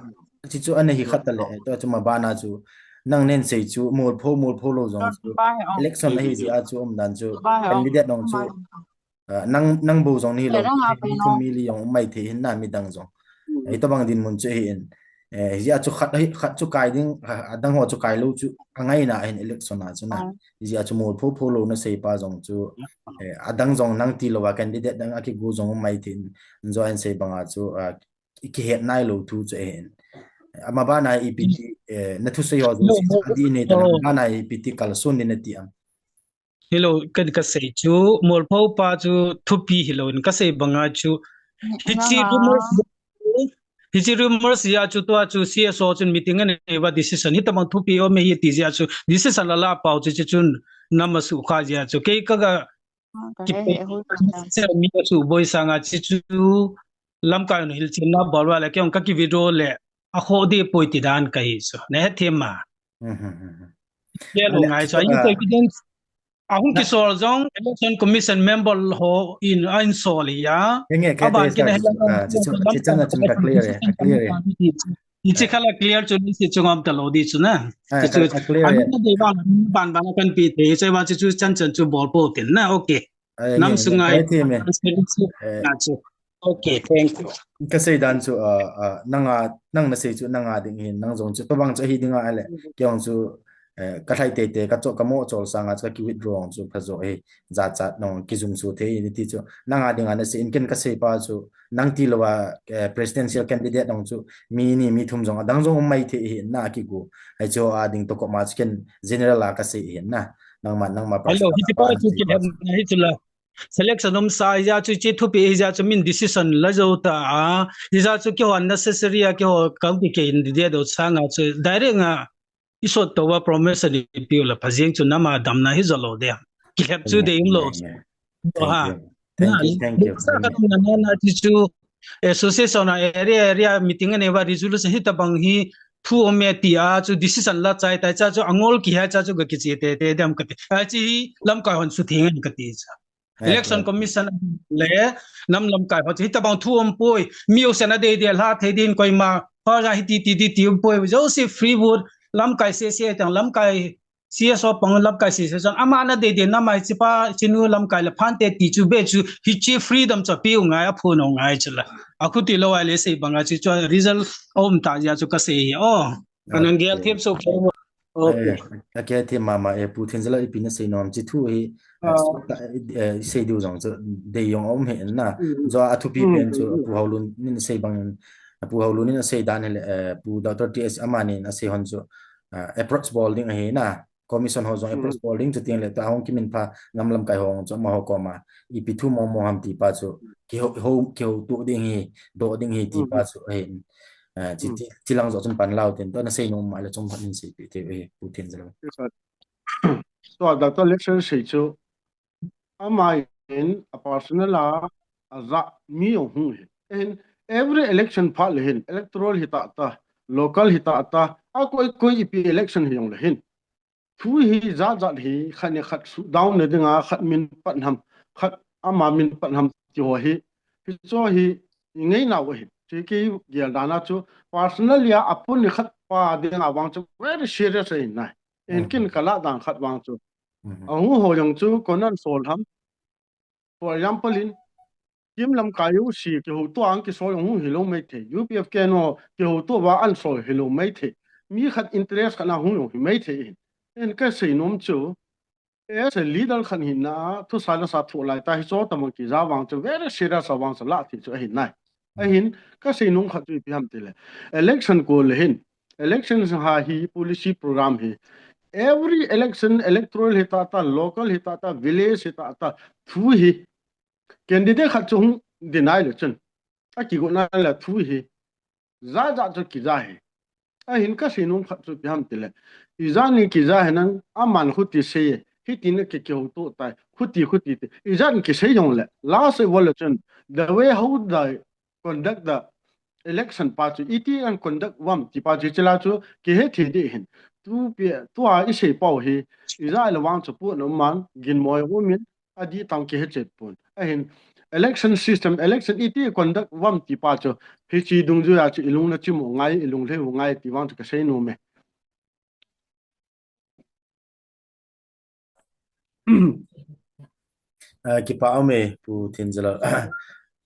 chu chu a na hi khat ta le, eh, tua chu ma bana chu, nang nen sei chu, molpho, molpho lou jong chu, election a hi ji a chu, um dan chu, candidate nong chu, eh, nang, nang bo jong ni lou, mi thum mi li jong um mai thei hin na mi dang jong. Eh, hi to bang dinmun chu hi in. Eh, hijeh a chu khat, khat chu kai ding, a, adang ho chu kai lou chu, a ngaina hin election a chu na. Hijeh a chu molpho pho lou na sei pa jong chu, eh, adang jong nang ti lou a candidate dang a kigu jong um mai tin, join sei bang a chu, a, ki, kihet nai lou thu chu hin. Ama bana ipi ti, eh, na thusei ho jong chu, a di nei ta na, ama bana ipi ti kalson ni na ti am. Hilou, ken ka sei chu, molpho pa chu thupi hilou in ka sei banga chu. Hichi rumors, hichi rumors a chu tua chu C S O chun meeting a nei uva decision. Hi tamang thupi um e hi ti jeh a chu decision a la pau chu, chu chun nam a sukha jeh a chu. Kei ka ga mi a suboi sanga chu chu lamkai in hilchenna bol uva le, kei jong ka ki withdraw le, a kho di poi ti dan ka hi chu. Na he them ma. Kei lo ngai chu, a evidence Ahung kisol jong Election Commission member ho in a insol hi a. Henge, kei aban te kina sa, ah, chi chu, chi chang a chun ka clear e, ka clear e. Hichi khala clear chu ni si chung am ta lo di chu na. Ah, chi chu ka clear e. Ana dei ban ban ban kan pi te, chi ba chi chu chan chan chu bol po tin na. Okay. Ai, nam nge, sungai. Nge, nge, nge. Eh. Na chu. Okay, thank you. Ka sei dan chu, ah, ah, nanga, nang na sei chu nanga ding hin, nang jong chu, tobang chu ahi dinga ale, kei jong chu, eh, ka lhai tete, ka cho, ka mo chol sanga chu ka ki withdraw chu pha jo hi, jachat nong kijum su thei ni ti chu, nanga dinga na sei in ken ka sei pa chu, nang ti lo a, eh, presidential candidate nong chu, mi ni, mi thum jong, adang jong um mai thei hi na ki gu, ai chu a ding to ko ma chu ken general a ka sei hi na, nangma, nangma hello, personal hiti pa a chu sei ki pa hem chu. Na hi chu la. Selection um sa hija chu chi thupi hija chu min decision la jo ta a. Hija chu keiho unnecessary a keiho kam ki ke in di dia do sanga chu direct nga isot to wa promotion i piu la phajing chu nama damna hi jo lo de. Kilhep chu de um lo. Nge, nge. Thank you. Ha. Thank you, thank you. Sa ka na na na ti chu association a area, area meeting a ne wa resolution hi tabang hi thu um e ti a chu decision la chai tai cha chu angol ki ha cha chu ga ki chi te te dem ka ti. A chi hi lamkai hon su thing ka ti cha. Election Commission le nam lamkai ho chu hitabang thu um poi, mi u sen a dei dei la thei din koima, pa ja hi ti ti di ti um poi, jo si free vote, lamkai se se tang lamkai C S O pang lamkai se se chang, ama na dei dei na mai chi pa, chi nu lamkai le phan te ti chu be chu, hi chi freedom cha pi u ngai a phu no ngai chu la. A khu ti lo ai le sei bang a chi chu result um ta ja chu ka sei hi. Oh. Kanang gel them so ke. Okay. Eh, a ke them mama e Pu Thinzala ipi na sei nom chi thu hi, eh, ah, so ta, eh, eh, sei diu jong chu dei jong um he na. Mm, mm. Jo a thupi pen chu Pu Haolun nin sei bang, Pu Haolun nin sei dan he le, eh, Pu Doctor T S amani na sei hon chu, ah, approach bol ding ahi na. Commission ho jong approach bol ding chu ting le ta hong kimin pha ngam lamkai ho chu ma ho koma. Ipi thu mong mong ham ti pa chu. Ki ho, ho, ki ho tu ding hi, do ding hi ti pa chu ahi. Eh, chi, chi, chi lang jo chun pan lau tin, to na sei nom ma le chom phat nin sei pi te, eh, Pu Thinzala. Yes, sir. To, Doctor Lecture sei chu, ama in a personal a, a ja mi jong hung hi. Hin, every election phat le hin, electoral hi ta ta, local hi ta ta, a koi koi ipi election hi jong le hin. Thu hi jat jat hi khat ni khat su down na dinga khat min pat ham, khat ama min pat ham ti ho hi. Hi cho hi i ngei nau hi. Chi ki gel dana chu personally a apun ni khat pa dinga vang chu very serious ahi nai. En kin kala dan khat vang chu. Ahu ho jong chu konan sol ham. For example, in Kim lamkai u si, kihouto ang kisol hung hi lo mai thei. U P F K no, kihouto va an sol hi lo mai thei. Mi khat interest khat na hung hi mai thei. En ka sei nom chu, as a leader khat hi na, thu sa na sa thu lai ta hi cho ta mang ki ja vang chu, very serious a vang sa la thi chu ahi nai. Ahin, ka sei nom khat chu ipi ham ti le. Election ko le hin, election ha hi, policy program hi. Every election, electoral hi ta ta, local hi ta ta, village hi ta ta, thu hi, candidate khat chu hung deny le chun. A kigo na le thu hi. Ja ja chu ki ja hi. Ahin ka sei nom khat chu ipi ham ti le. I ja ni ki ja hi nang aman khu ti sei. Hi ti na ki ki ho to tai. Khu ti khu ti ti. I ja ni ki sei jong le. Last e vol le chun. The way how the conduct the election pa chu. Iti an conduct vam ti pa chu chi la chu. Ki he thi di hin. Tu pi, tu a i sei pau hi. I ja le vang chu pu no man. Gin moi u min. Adi tang ki he chet pun. Ahin election system, election iti conduct vam ti pa chu, hi chi dungjuia chu i lung na chim u ngai, i lung le u ngai ti vang chu ka sei nom e. Eh, kipa um e, Pu Thinzala,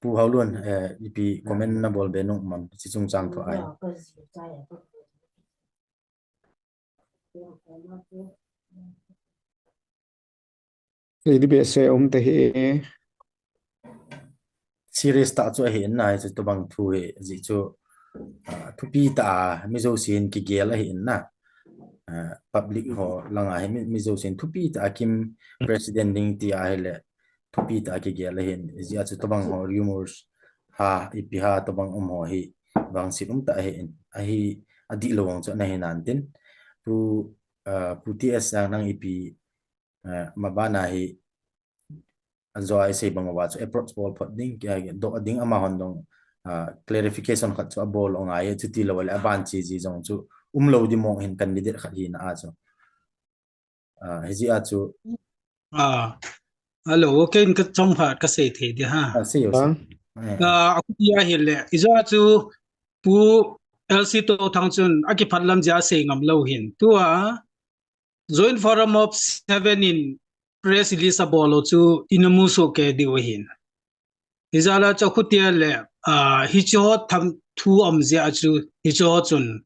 Pu Haolun, eh, ipi comment na bol be nom mam, chi chung chang tho ai. Sei di be se um te hi. Serious ta chu ahi in na, hi chu tobang thu hi, ji chu, ah, thupi ta a, mi jousen kigel ahi in na. Ah, public ho langa hi mi, mi jousen thupi ta a Kim president ding ti a hi le, thupi ta a kigel ahi in, ji a chu tobang ho rumors ha, ipi ha, tobang um ho hi, vangset um ta ahi in, ahi, adih lo vang chu ana hi nan tin. Pu, ah, Pu T S Jang nang ipi, ah, ma bana hi, an jo a i sei bang uva chu approach bol phot ding, ki, a, do ding ama hon dong, ah, clarification khat chu a bol u ngai, chu ti lo le a ban chi ji jong chu um lo di mong hin candidate khat hi na a chu. Ah, hi ji a chu, Ah, hello, okay, ka chom phat ka sei thei di ha. Ah, sei o, sei. Ah, a khuti a hi le, i jo chu Pu L C Tothang chun a kiphat lam jeh a sei ngam lou hin. Tua Joint Forum of Seven in press release a bol u chu i na mu soh kei diu ahin. Hijeh a chu khuti a le, ah, hiche ho tham thu um jeh a chu, hiche ho chun,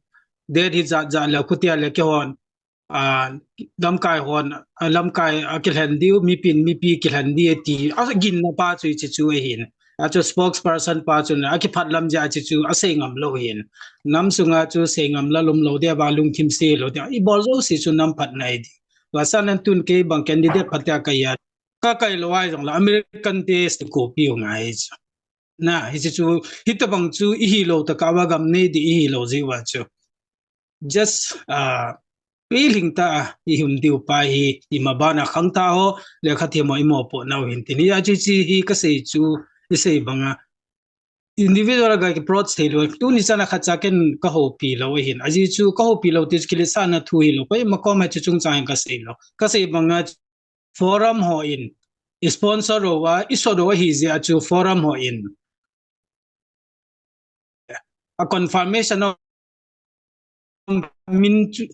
date hijat jat le khuti a le keihon, ah, lamkai hon, ah, lamkai a kilhen diu, mipin mipi kilhen di ti, a ginna pa chu hiche chu ahin. A chu spokesperson pa chun a kiphat lam jeh a hiche chu a sei ngam lou hin. Nam sunga chu sei ngam la lum lou dia, va lungthim se lou dia, i bol jouse chu nam phatna ahi di. Vasa nan tun kei bang candidate phat a ka hi a, ka kai lou ahi jong le American taste copy u ngai chu. Na, hiche chu, hitabang chu i hi lou tah a va gam nei di i hi lou jeh uva chu. Just, ah, feeling tah a i hum diu pa hi, i ma bana khangthah ho, lekha them ho i mopoh nau hin tin. Hijeh a chu hiche hi ka sei chu, i sei banga individual a ga ki approach thei lou. Tuni chan a khat cha ken ka houpi lou ahin. Ajeh chu ka houpi lou ti chu kiletsahna thu hi lou. Koima koma chu chungchang in ka sei lou. Ka sei banga forum ho in sponsor uva, i sot u ahi jeh a chu forum ho in a confirmation of min chu,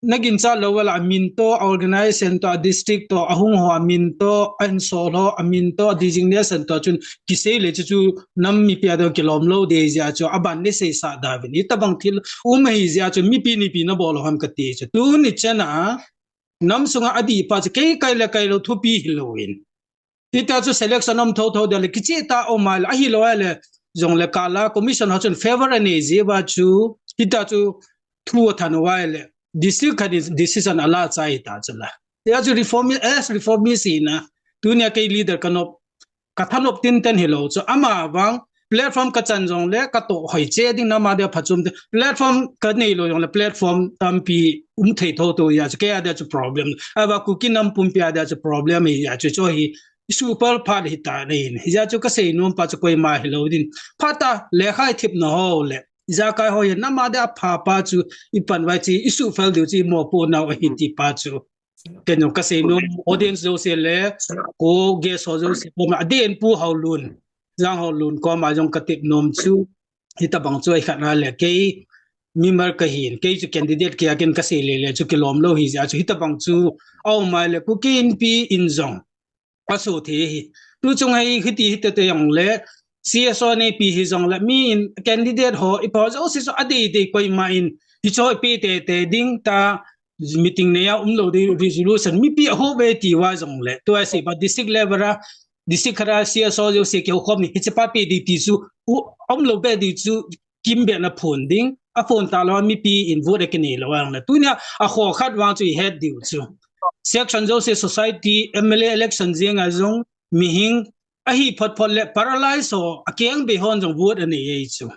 na ginchat lou vala a min toh, a organization toh, a district toh, a hung ho a min toh, a insol ho a min toh, a designation toh chun kisei le chu chu nam mipi a ding kilom lou di jeh a chu a ban nei seisah da uvin. Hitabang thil um ahi jeh a chu mipi nipi na bol u ham ka ti chu. Tuni chan a nam sunga adih pa chu kei kai le kai lou thupi hi lou in. Hitia chu selection um thotho dia le kicheh tah um a le, ahi lou a le, jong le kala commission ho chun favor a nei jeh uva chu, hitia chu thu a than uva le, district khat in decision a la chai ta chu la. Hitia chu reformist, as reformist hi na, tunia kei leader ka nop, ka thanop tinten hi lou chu, ama vang, platform ka chan jong le, ka toh hoi che ding, nam a dia phachom te. Platform ka nei lou jong le, platform tampi um thei thotho jeh a chu, kei a dia chu problem. Ahivang Kuki nam pumpi a dia chu problem hi jeh a chu, chu hi, i suhpel phat hi ta nei hin. Hijeh a chu ka sei nom pa chu koima hi lou din. Phat a, lekha i thepna ho le, ijakai ho hi, nam a dia pha pa chu, i pan uva chu, i suhpel diu chu, i mopoh nau ahi ti pa chu. Ken jong ka sei nom, audience jouse le, ko guest ho jouse, koma, a D N Pu Haolun, Jang Haolun, koma jong ka tep nom chu, hitabang chu ahi khat na le, kei, member ka hin, kei chu candidate kei a ken ka sei le le, chu kilom lou hi jeh a chu, hitabang chu, a um a le, Kuki Inpi in jong, a so thei hi. Tu chung hi, hiti, hiti te jong le, C S O nei pi hi jong le, mi in candidate ho, i pa jouse chu a dei dei koima in, hiche ho i pe tete ding ta, meeting nei a um lou di resolution, mipi a hou ve ti uva jong le. Tua sei pa district level a, district khat a C S O jouse kihou khom in, hiche pa pe di ti chu, u, um lou ve di chu, kim be na phon ding, a phon ta lou a mipi in vote a kinei lou a jong le. Tunia a kho khat vang chu i het diu chu. Section jouse society, M L A election jeng a jong, mihing, ahi phot phot le paralyze ho, a keng be hon jong vote a nei e chu.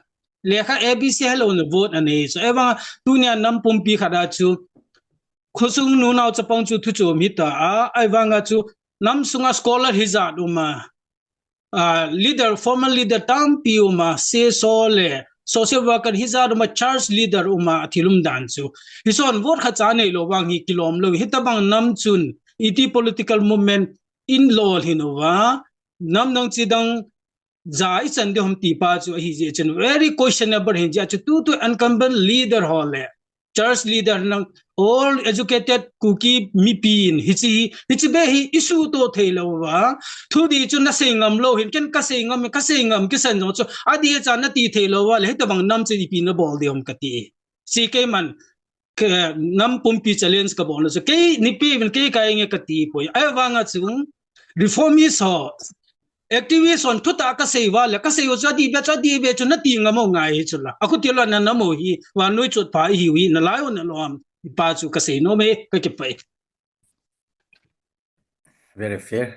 Lekha A B C helou na vote a nei chu. Ahivang tunia nam pumpi khat a chu, khosung nunao chapang chu thu chom hi ta a, ahivang a chu nam sunga scholar hijat um a, ah, leader, formal leader tampi um a, C S O le, social worker hijat um a, church leader um a, a thil um dan chu. Hichun vote khat cha nei lou vang hi kilom lou, hitabang nam chun, iti political movement in lol hin uva, nam dang chi dang, ja i chan ding ham ti pa chu ahi jeh chun very questionable hin jeh a chu tutu incumbent leader ho le church leader nang all educated Kuki mipi in hiche hi, hiche be hi issue toh thei lou va. Thu di chu na sei ngam lou hin ken ka sei ngam, ka sei ngam kisan jong chu a di cha na ti thei lou va le hitabang nam chu ipi na bol di ham ka ti. Chi kei man, ke, nam pumpi challenge ka bol na chu, kei ni pi vin kei ka nge ka ti poi. Ahivang a chu, reformist ho, activist hon thu tah ka sei va le, ka sei u chu a di be, chu a di be chu na ti ngam u ngai hi chu la. A khuti lou na nam u hi, vannoi chot pa i hiu hi, na lai u na lou ham, i pa chu ka sei nom e, ka kipah e. Very fair.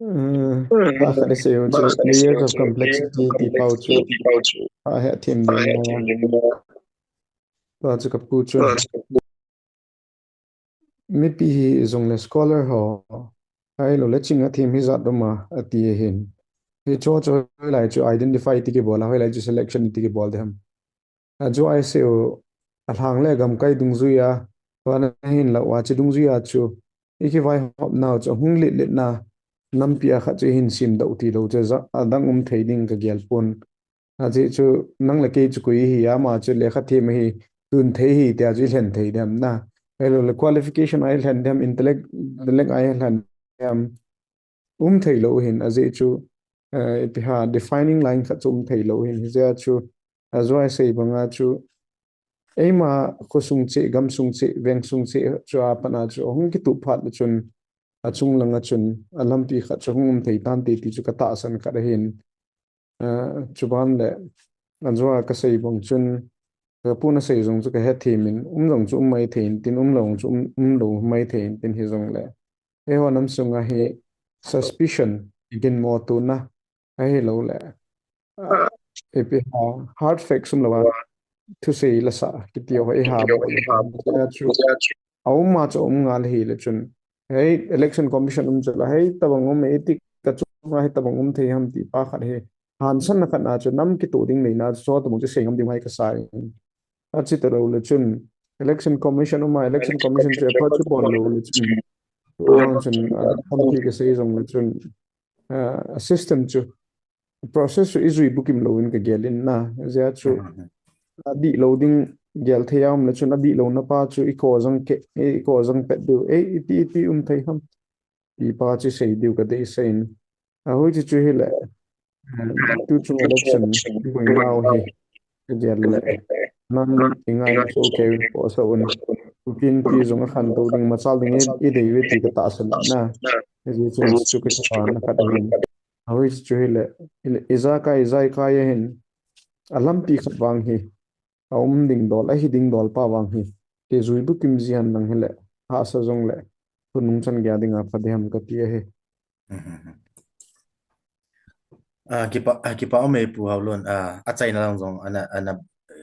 Uh, pa khat a sei u chu, layers of complexity ti pau chu. A he thim ding. Pa chu ka pu chu. Mipi hi jong le scholar ho. Ahilou le ching a thim hijat um a, a ti hin. Hicho chu hoilai chu identify ti kibol a, hoilai chu selection ti kibol di ham. A chu a sei u, lhang le gamkai dungjuia, vana hin lau a chu dungjuia chu, i kivaihop nau chu hung lit lit na, nampi a khat chu hin simdoh ti lou chu ja, adang um thei ding ka gel pon. Ajeh chu nang le kei chu koi hi, ama chu lekha them hi, tun thei hi, tia chu i lhen thei dem na. Ahilou le qualification a i lhen dem, intellect, intellect a i lhen dem. Um thei lou hin, ajeh chu, eh, ipi ham defining line khat chu um thei lou hin, hijeh a chu, ajeh a i sei banga chu, eima khosung cheh, gamsung cheh, vengsung cheh chu apat a chu, hung kitup phat le chun, achung langa chun, alampi khat chu hung um thei tante ti chu ka tahsan khat ahin. Ah, chuban le, ajeh a ka sei bang chun, ka pun a sei jong chu ka hethem in, um jong chu um mai thei intin, um lou jong chu um, um lou mai thei intin hijongle. Eiho nam sunga hi suspicion, ginmo tona, ahilou le. Ah, ipi ham, hard facts um lou a, thusei la sa, kiti ho, eiha, chu, a um ma chu um ngal hi le chun. Hei, election commission um chu la, hei, tabang um, ei ti ka chunga, hei, tabang um thei ham ti pa khat hi. Hansan na khat na chu, nam kitup ding nei na chu, tabang chu sei ngam ding hai ka sa in. Achi ta lou le chun, election commission um a, election commission chu approach chu pon lou le chun. Tua chun, ah, tampi ka sei jong le chun, ah, system chu, process chu i jui bukim lou in ka gel in na, jeh chu, adih lou ding gel thei a um le chun, adih louna pa chu i ko jang ke, i ko jang pet diu, ei, iti, iti um thei ham. Ti pa chu sei diu ka deisah in. Ahoi chu chu hi le, eh, tu chung election, i boi nau hi, ka gel le. Nang i ngai so ke, ko sa un. Kukin ti jong a khantou ding, machal ding i, i dei ve ti ka tahsan na. Jeh chu chu ka sa na khat ahin. Ahoi chu hi le, i le, ijakai, ijakai ahin. Alampi khat vang hi. A um ding dol, ahi ding dol pa vang hi. Kei jui bukim ji hen lang hi le, hahsa jong le, khonung chan gei a dinga pha ding ham ka ti ahi. Mhm. Ah, kipa, ah, kipa um e Pu Haolun, ah, achaina lang jong ana, ana,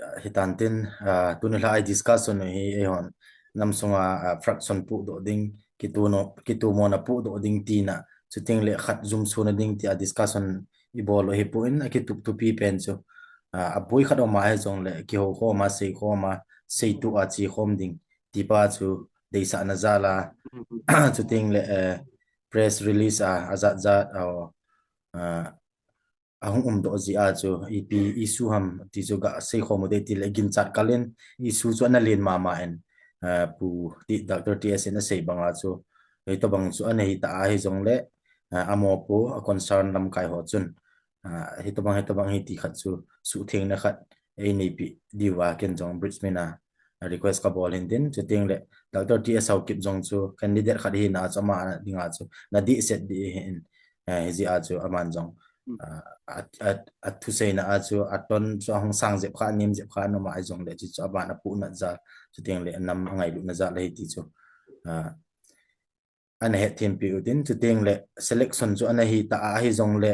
ah, hitan tin, ah, tuni lha i discussion hi eihon nam sunga, ah, fraction pudoh ding, kitu no, kitu mona pudoh ding tina, chuteng le khat jumsuna ding tia discussion i bol u hi pon, akitup tupi pen chu, ah, aboi khat um a hijongle, kihou khom a, sei khom a, seitoh a che khom ding, ti pa chu deisahna jal a, chuteng le, eh, press release a, ajat jat a, ah, ahung umdoh jeh a chu, ipi issue ham ti chu ga sei khom u dei ti le ginchat kal in issue chu ana len mama in, ah, Pu ti, Doctor T S in asei banga chu, hitobang chu ana hi ta a hijongle, ah, amopo, a concern lamkai ho chun, ah, hitobang, hitobang hi ti khat chu suhthengna khat ei neipi diu a ken jong Brisbane a request ka bol hin tin, chuteng le Doctor T S Haokip jong chu candidate khat hina chu ama dinga chu na dehset ding ahin, eh, hijeh a chu aman jong, ah, a, a, athuseina a chu aton chu ahung sang jep kha, nem jep kha, noma hijongle chu, chu aban apuhnat jal, chuteng le nam angailutna jal ahi ti chu, ah, ana hetthempi u tin, chuteng le selection chu ana hi ta a hijongle,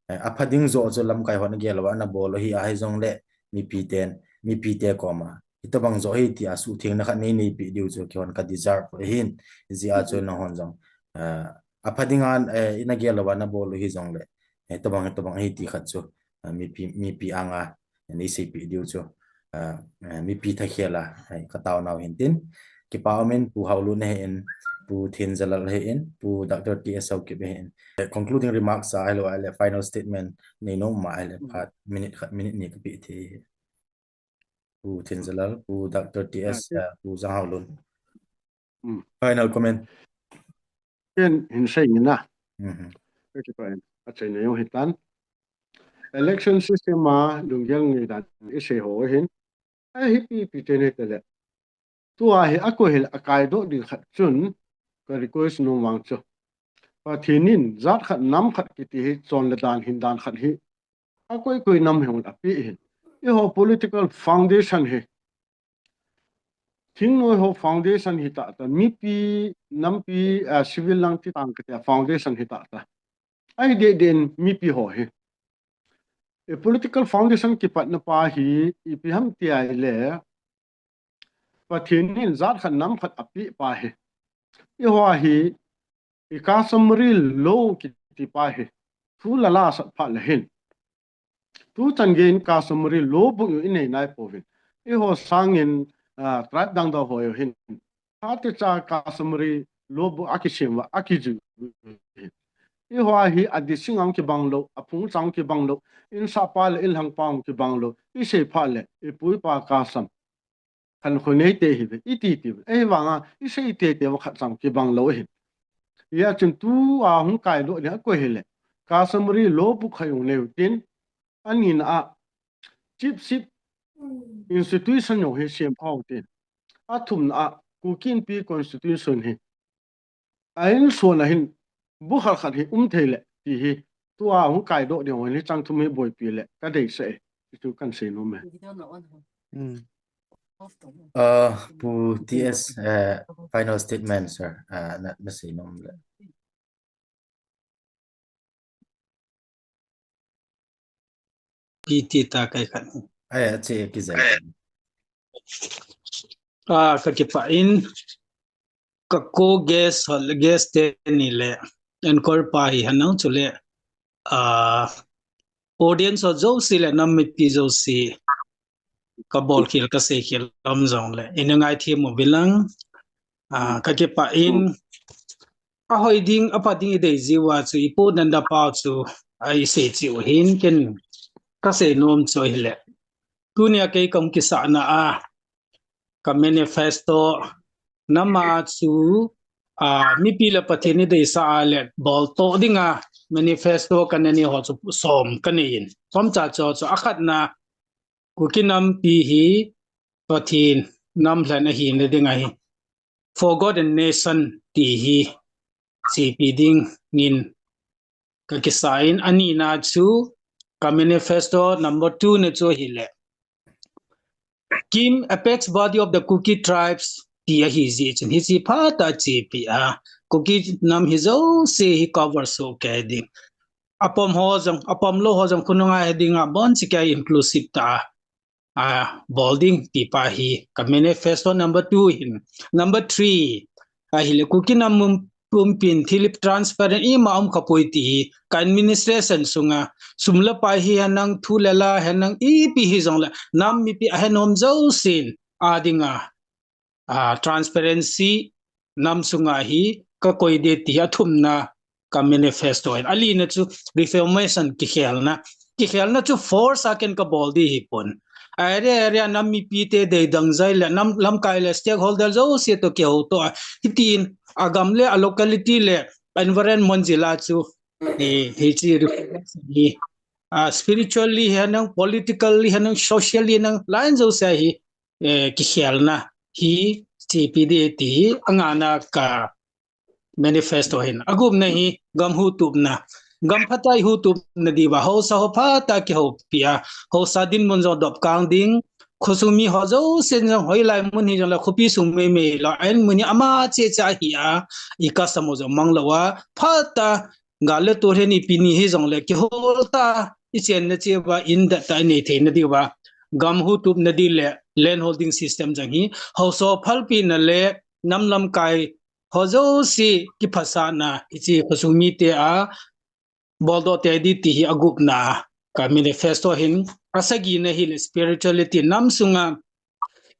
eh, apha ding joh chu lamkai hon agel uva ana bol u hi a hijongle, mipi ten, mipi te koma hitobang joh hi tia suhthengna khat nei neipi diu chu keihon ka deserve u ahin, hijeh a chu nahon jong, eh, apha dinga, eh, ina gel uva na bol u hijongle, eh, hitobang, hitobang hi ti khat chu, eh, mipi, mipi anga nei seipeh diu chu, ah, ah, mipi thakhel a, eh, ka taonau hin tin. Kipa um in, Pu Haolun ahin, Pu Thenjalal ahin, Pu Doctor T S Haokip ahin. Eh, concluding remarks a, ahilou le final statement nei nom ma ahile, phat minute khat, minute ni ka pe thei. Pu Thenjalal, Pu Doctor T S, ah, Pu Janghaolun. Final comment. Ken hin sei nge na. Mhm. Ka kipa in, achaina jong hitan. Election system a lunggel ngaidan i sei ho hin, ahi pi pi te ne te le. Tua hi akoi hile akaidoh ding khat chun, ka request nom vang chu, Pathen in jat khat nam khat kiti hi chon le dan hin dan khat hi, akoi koi nam hi hung apeh hin. Eiho political foundation hi, thingnoi ho foundation hi tah tah, mipi, nampi, ah, civil lang ti tang kati a foundation hi tah tah. Ahi deh deh in mipi ho hi. I political foundation kipatna pa hi, ipi ham ti ahile, Pathen in jat khat nam khat apeh pa hi. Eiho hi, i customary law kiti pa hi. Thu la la sat phat le hin. Tu chan gei in customary law book jong i nei nai pouvin. Eiho sangin ah, tribe dangdang ho jong hin, hati cha customary law book akisem uva, akiju. Eiho hi adih sing a kibang lou, aphung chang kibang lou, insahpa le inlhangpa kibang lou, isei phat le, ipu ipa custom khankho neite ihiuve, iti tiuve. Ahivanga, isei teitei uva khat chang kibang lou ahi. Hijeh chun tua hung kaidoh ding akoi hile, customary law book khat jong neiu tin, anina a, chiefship institution jong hi sem pha u tin. Athumna a, Kuki Inpi Constitution hi, a insung a hin, book khat khat hi um thei le, ti hi, tua hung kaidoh ding ho hi chang thum hi boipi le, kadeisah e, ti chu kahin seinom e. Hmm. Uh, Pu T S, uh, final statement, sir. Uh, na, nasei nom le. P T ta kai khat. Ai, ache kijai. Ah, kakipah in, ka co-guest, guest teni le, anchor pa hihen lang chule, ah, audience ho jouse le, nam mipi jouse, kabolkhel, kaseikhel um jongle, ina ngaithem uvin lang, ah, kakipah in, ahoi ding, apha ding idei jiuva chu, ipu Nanda pau chu, a isei cheh u hin, ken kasei nom chu ahile. Tunia kei kahung kisahna a, ka manifesto, nama chu, ah, mipi le Pathen ideisah a le boltoh dinga manifesto kanei ho chu som kanei in. Chomcha chu, chu akhatna, Kuki nampi hi Pathen namlhen ahina ding ahi. Forgotten nation ti hi chepi dingin kakisah in, anina chu ka manifesto number two na chu ahile, KIM, Apex Body of the Kuki Tribes, ti ahi jeh chun hiche phatah a chepi a, Kuki nam hi jouse hi cover soh kei ding. Apom ho jong, apom lou ho jong khonunga he dinga, abonchauva inclusive tah a, a, bol ding ti pa hi ka manifesto number two hin. Number three, ahile Kuki nam pumpin thil hi transparent ima um khapoi ti hi ka administration sunga, sum le pai hihen lang, thu le la hihen lang, ipi hijongle, nam mipi ahenom jousen a dinga, a, transparency nam sunga hi kakoi ding ti hi athumna ka manifesto hin. Alina chu reformation kikhelna. Kikhelna chu force a ken kabol ding ahipon. Area, area nam mipite deidang jai le, nam lamkai le stakeholder jouse toh kihoutoh a, hitin agam le a locality le environment jila chu, eh, hiche reformation hi, ah, spiritually hihen lang, politically hihen lang, socially hihen lang, line jouse a hi, eh, kikhelna hi chepi ding ti hi angana ka manifesto hin. Agupna hi gam hutupna. Gam phatah a ihutupna diuva haosa ho phatah a kihoupi a, haosa dinmun jong dopkang ding, khosung mi ho jousen jong hoilai mun hijongle khopi sung meimei lou, ahin mun hi ama cheche ahi a, i custom ho jong mang lou a, phatah a gal le tol hin ipi ni hijongle kihol tah a ichenna cheh uva, indah tah a inei theina diuva, gam hutupna ding le land holding system jong hi haosa phalpina le nam lamkai ho jouse kiphasahna, hiche khosung mite a boldoh tei ding ti hi agupna ka manifesto hin. Asagina hile spirituality, nam sunga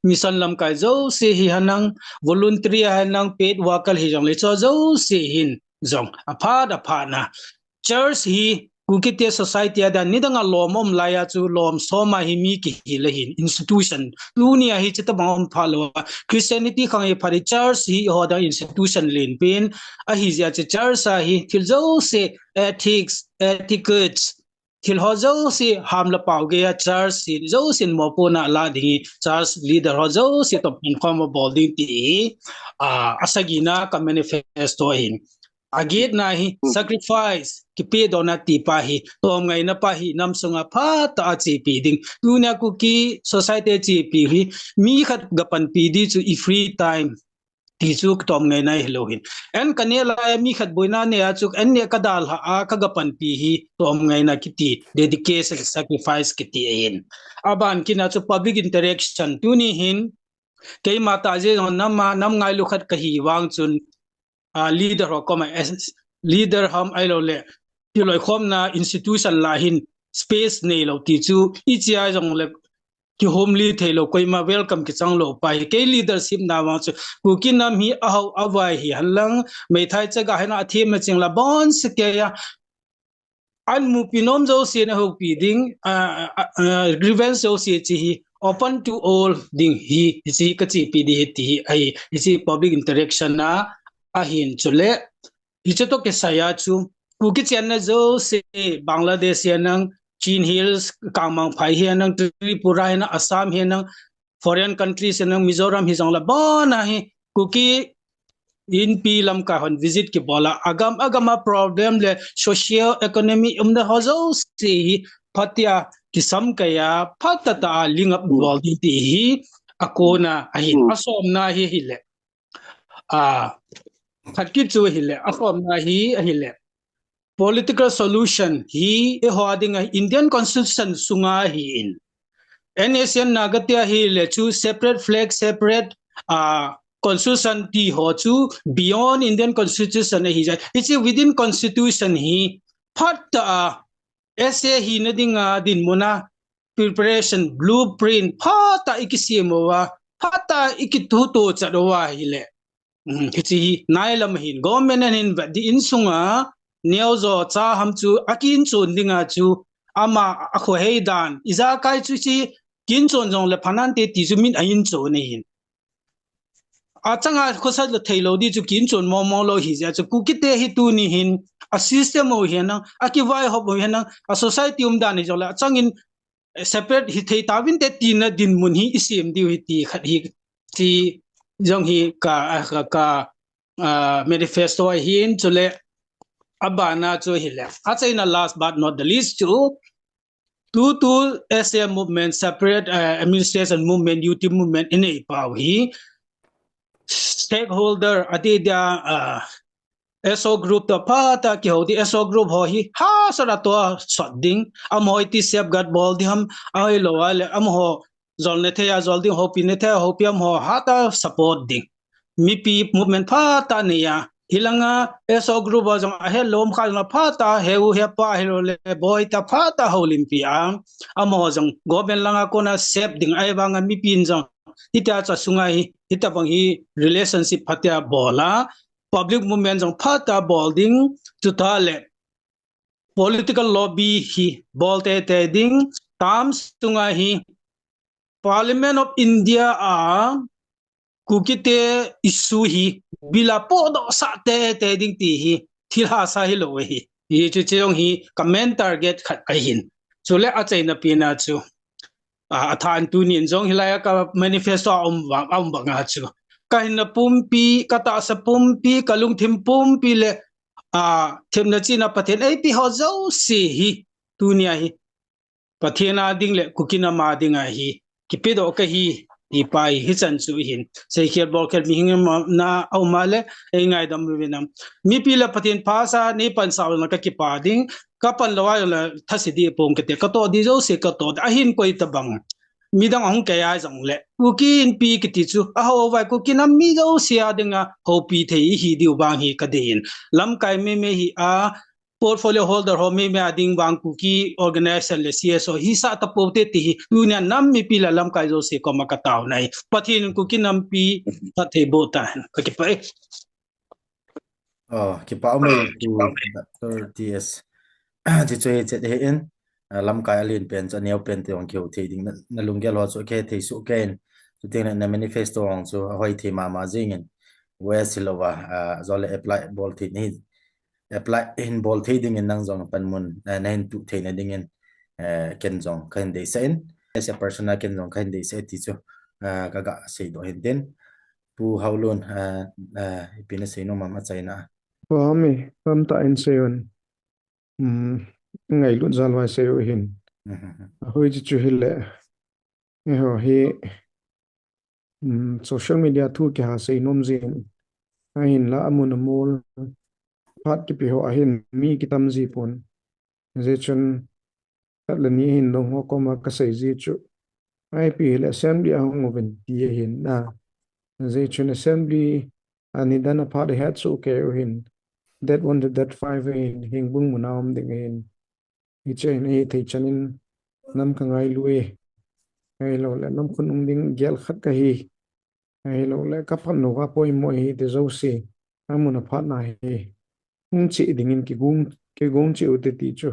mission lamkai jouse hihen lang, voluntary hihen lang, paid worker hijongle, chu jouse hin jong aphat aphatna. Church hi Kukite society a dan nidanga lom um laiya chu lom soma hi mi kihil ahin, institution. Tunia hi chutabang um phat lou a, Christianity khang hi phat hi, church hi eiho dang institution lenpen ahi jeh a chu church a hi thil jouse, ethics, etiquettes, thil ho jouse ham le pao geiya church hi jousen mopohna la ding hi, church leader ho jouse toh pankhom a bol ding ti hi, a, asagina ka manifesto ahin. Agetna hi sacrifice, kipedohna ti pa hi, tomngaina pa hi, nam sunga phatah a chepi ding. Tunia Kuki society chepi hi, mi khat ga panpi ding chu i free time ti chu tomngaina hilou hin. An kaneh laiya mi khat boina neh a chu an neh kadalhah a kaga panpi hi tomngaina kiti, dedication, sacrifice kiti ahin. Aban kitna chu public interaction. Tuni hin keima tah jeh jong nam a, nam ngailu khat kahi vang chun, a, leader ho koma, eh, leader ham ahiloule, tiloikhomna institution lah hin space neilou ti chu, ichea jongle, kihomli thei lou, koima welcome kichang lou pa hi. Kei leadership na vang chu, Kuki nam hi ahao avai hihen lang, meithai chaga hihen lang, athem aching la bon seh kei a, an mupi nom jouse na houpi ding, ah, ah, ah, grievance jouse hiche hi open to all ding ahi, hiche kachepi ding ahi ti hi ahi, hiche public interaction a, ahin chule, hiche toh kisai a chu, Kuki chenna jouse, Bangladesh hihen lang, Chin Hills, Kangmangphai hihen lang, Tripura hihen lang, Assam hihen lang, foreign countries hihen lang, Mizoram hijong le, abon a hi, Kuki Inpi lamkai hon visit kibol a, agam, agam a problem le socio economic umna ho jouse hi phatea kisam kai a, phatah a link up bol ding ti hi akona ahin. Hmm. Asomna hi ahile. Ah, khat kit chu ahile, asomna hi ahile. Political solution hi eiho a dinga Indian Constitution sunga ahin. N S C N Naga te ahile chu separate flag, separate, ah, constitution ti ho chu beyond Indian Constitution ahi jeh. Hiche within Constitution hi phatah a S A hina dinga dinmun a preparation, blueprint phatah a ikisem uva, phatah a ikithuto chat uva ahile. Um, hiche hi nailam ahin, government in ahin vet ding, insunga neo jo cha ham chu akinchon dinga chu ama akhohei dan, ijakai chu hiche kinchon jongle phanante ti chu min ahin chon ahin. Achanga khosa le theilou ding chu kinchon mong mong lou ahi jeh chu, Kuki te hi tuni hin a system u hihen lang, akivaihop u hihen lang, a society umdan hijongle achangin separate hithei tauvinte tina dinmun hi isem diu ahi ti khat hi, ti jong hi ka, ka, ka, ah, manifesto ahin, chule abana chu ahile. Achaina, last but not the least chu, tutu S A movement, separate, ah, administration movement, U T movement inei pau hi, stakeholder, ati dia, ah, S O group toh phatah a kihou ding, S O group ho hi hahsat a toh sot ding, amaho iti safeguard bol ding ham, ahilou le amaho jolna thei a jol ding, houpina thei a houpi, amaho hatah a support ding. Mipi movement phatah a nei a, hilanga S O group ho jong ahelou kha jong phatah a, heu hepa ahilou le boi ta phatah a houlimpi a, amaho jong government langa kona safe ding, ahivanga mipin jong hitia cha sunga hi, hitabang hi relationship phatea bol a, public movement jong phatah a bol ding, chutah le political lobby hi bol teitei ding, tam sunga hi Parliament of India a Kuki te issue hi bill a podoh sah teitei ding ti hi thil hahsa hilou ahi. Hichu, hiche jong hi ka main target khat ahin. Chule achaina pen a chu, ah, atha in tunin jong hilai a ka manifesto a um vang, a um banga chu, ka hinna pumpi, ka tahsa pumpi, ka lungthim pumpi le, ah, themna chihna Pathen eipe ho jouse hi tunia hi Pathen a ding le Kuki nam a dinga hi kipedoh kahi, ti pa hi, hichan chu ahin. Seikhel bolkhel mihing na a um a le, eingaidam uvin lang. Mipi le Pathen phasah a nei pansah uva ka kipa ding, ka pan lou a jongle thase ding pong kate, ka toh ding jouse ka toh ding, ahin koi tabang midang ahung kai a jongle, Kuki Inpi kiti chu ahao vai, Kuki nam mi jouse a dinga houpi thei ihi diu vang hi ka dei in. Lamkai meimei hi a, portfolio holder ho meimei a ding vang Kuki organization le C S O hisah tapou te ti hi tunia nam mipi le lamkai jouse koma ka taona ahi. Pathen in Kuki nampi phatthei boh tahen. Ka kipah e. Oh, kipa ume, Doctor T S. Hichu hichet ahin, ah, lamkai alen pen chu aneo pen te jong kihou thei ding, na, na lunggel ho chu kihethei soh kei in. Chuteng le na manifesto jong chu ahoi thei mama jing in. West hilouva, ah, jole apply bol thei nahi, apply hin bol thei dingin nang jong panmun, eh, nahin tuh theina dingin, eh, ken jong kahin deisah in, as a person a ken jong kahin deisah e ti chu, eh, kaga seidoh ahin tin. Pu Haolun, eh, eh, ipi nasei nom am achaina a? Pami, tamtah in sei un. Um, ngailut jal uva sei u ahin. Mhm. Ahoi chu chu hile. Eiho hi, um, social media thu kiha sei nom jin. Ahinla amun amol phat kipe ho ahin mi kitam ji pon. Hijeh chun khat le ni ahin dong ho koma kasei ji chu, ipi hile assembly a hung uvin ti ahin na. Hijeh chun assembly a nidan a phat ahet soh kei u ahin. Date one to date five ahin, Hengbung mun a um ding ahin. Hiche ahin, ahithei chan in nam kangailu e. Ahilou le, nam khun um ding gel khat kahi. Ahilou le, ka phat nova poimo hi ti jouse. Amun aphat na hi. Hung chih dingin kigong, kigong chih u te ti chu.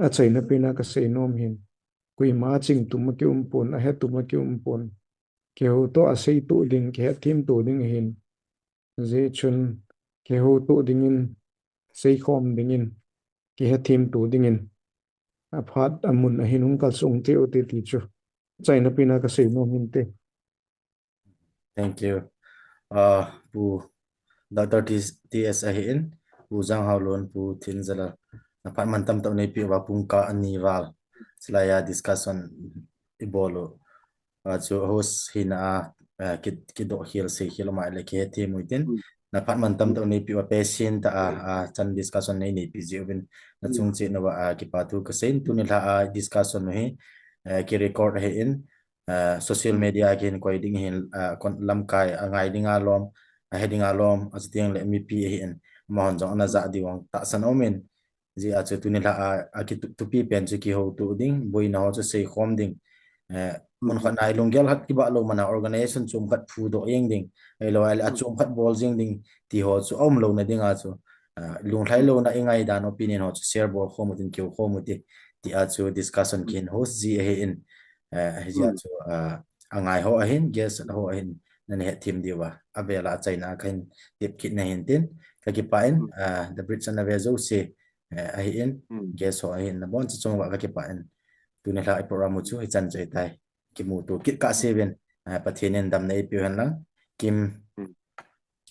Achaina pena kasei nom hin. Koima ching tuma kium pon, ahe tuma kium pon. Kihouto asei to ding, kihethem to ding hin. Hijeh chun kihouto dingin, seikhom dingin, kihethem to dingin. Aphat amun ahin hung kalsong cheh u te ti chu. Achaina pena kasei nom hin te. Thank you. Uh, Pu Doctor T S ahin, Pu Janghaolun, Pu Thinzala. Naphat mantam tah neipi uva pungkah ani val. Chulaiya discussion ibol u. Uh, chu host hina a, uh, ki, kidoh khel sei khel ma le kihethem u tin. Naphat mantam tah neipi uva patient tah a, uh, chan discussion nei neipi jeh uvin. Nachung cheh uva, uh, kipa thu kasei in tuni lha a, uh, discussion u hi, uh, ki record ahin. Uh, social media kihin koi ding hin, uh, kon lamkai angai ding alom, ahe ding alom, achuti le mipi ahin, amahon jong ana jah diu vang tahsan aum in, hijeh a chu tuni lha a, uh, ki tu, thupi pen chu kihouto ding, boina ho chu seikhom ding, uh, mun khat na ilunggel khat kibah lou mana organization chom khat phudoh jeng ding, ahilou le achom khat bol jeng ding, ti ho chu aum louna dinga chu, uh, lunglhai louna ingai dan opinion ho chu share bol khom u tin kihou khom u ti, ti a chu discussion kihin host ji ahin, Eh, hijeh a chu, ah, angai ho ahin, guest ho ahin, nana hethem diu va, avela achaina kahin tep kit na hin tin, kakipah in, ah, The Bridge ana ve jouse, eh, ahin, guest ho ahin, nabon chauva kakipah in, tuni lha i program u chu hichan chu ahitai, kimuto kit kahse uvin, ah, Pathen in damna eipe u hen lang, Kim,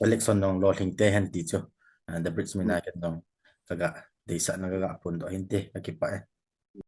election nong lolhing te hen ti chu, ah, The Bridge mina ken nong, kaga, deisahna kaga phondoh hin te, kakipah in.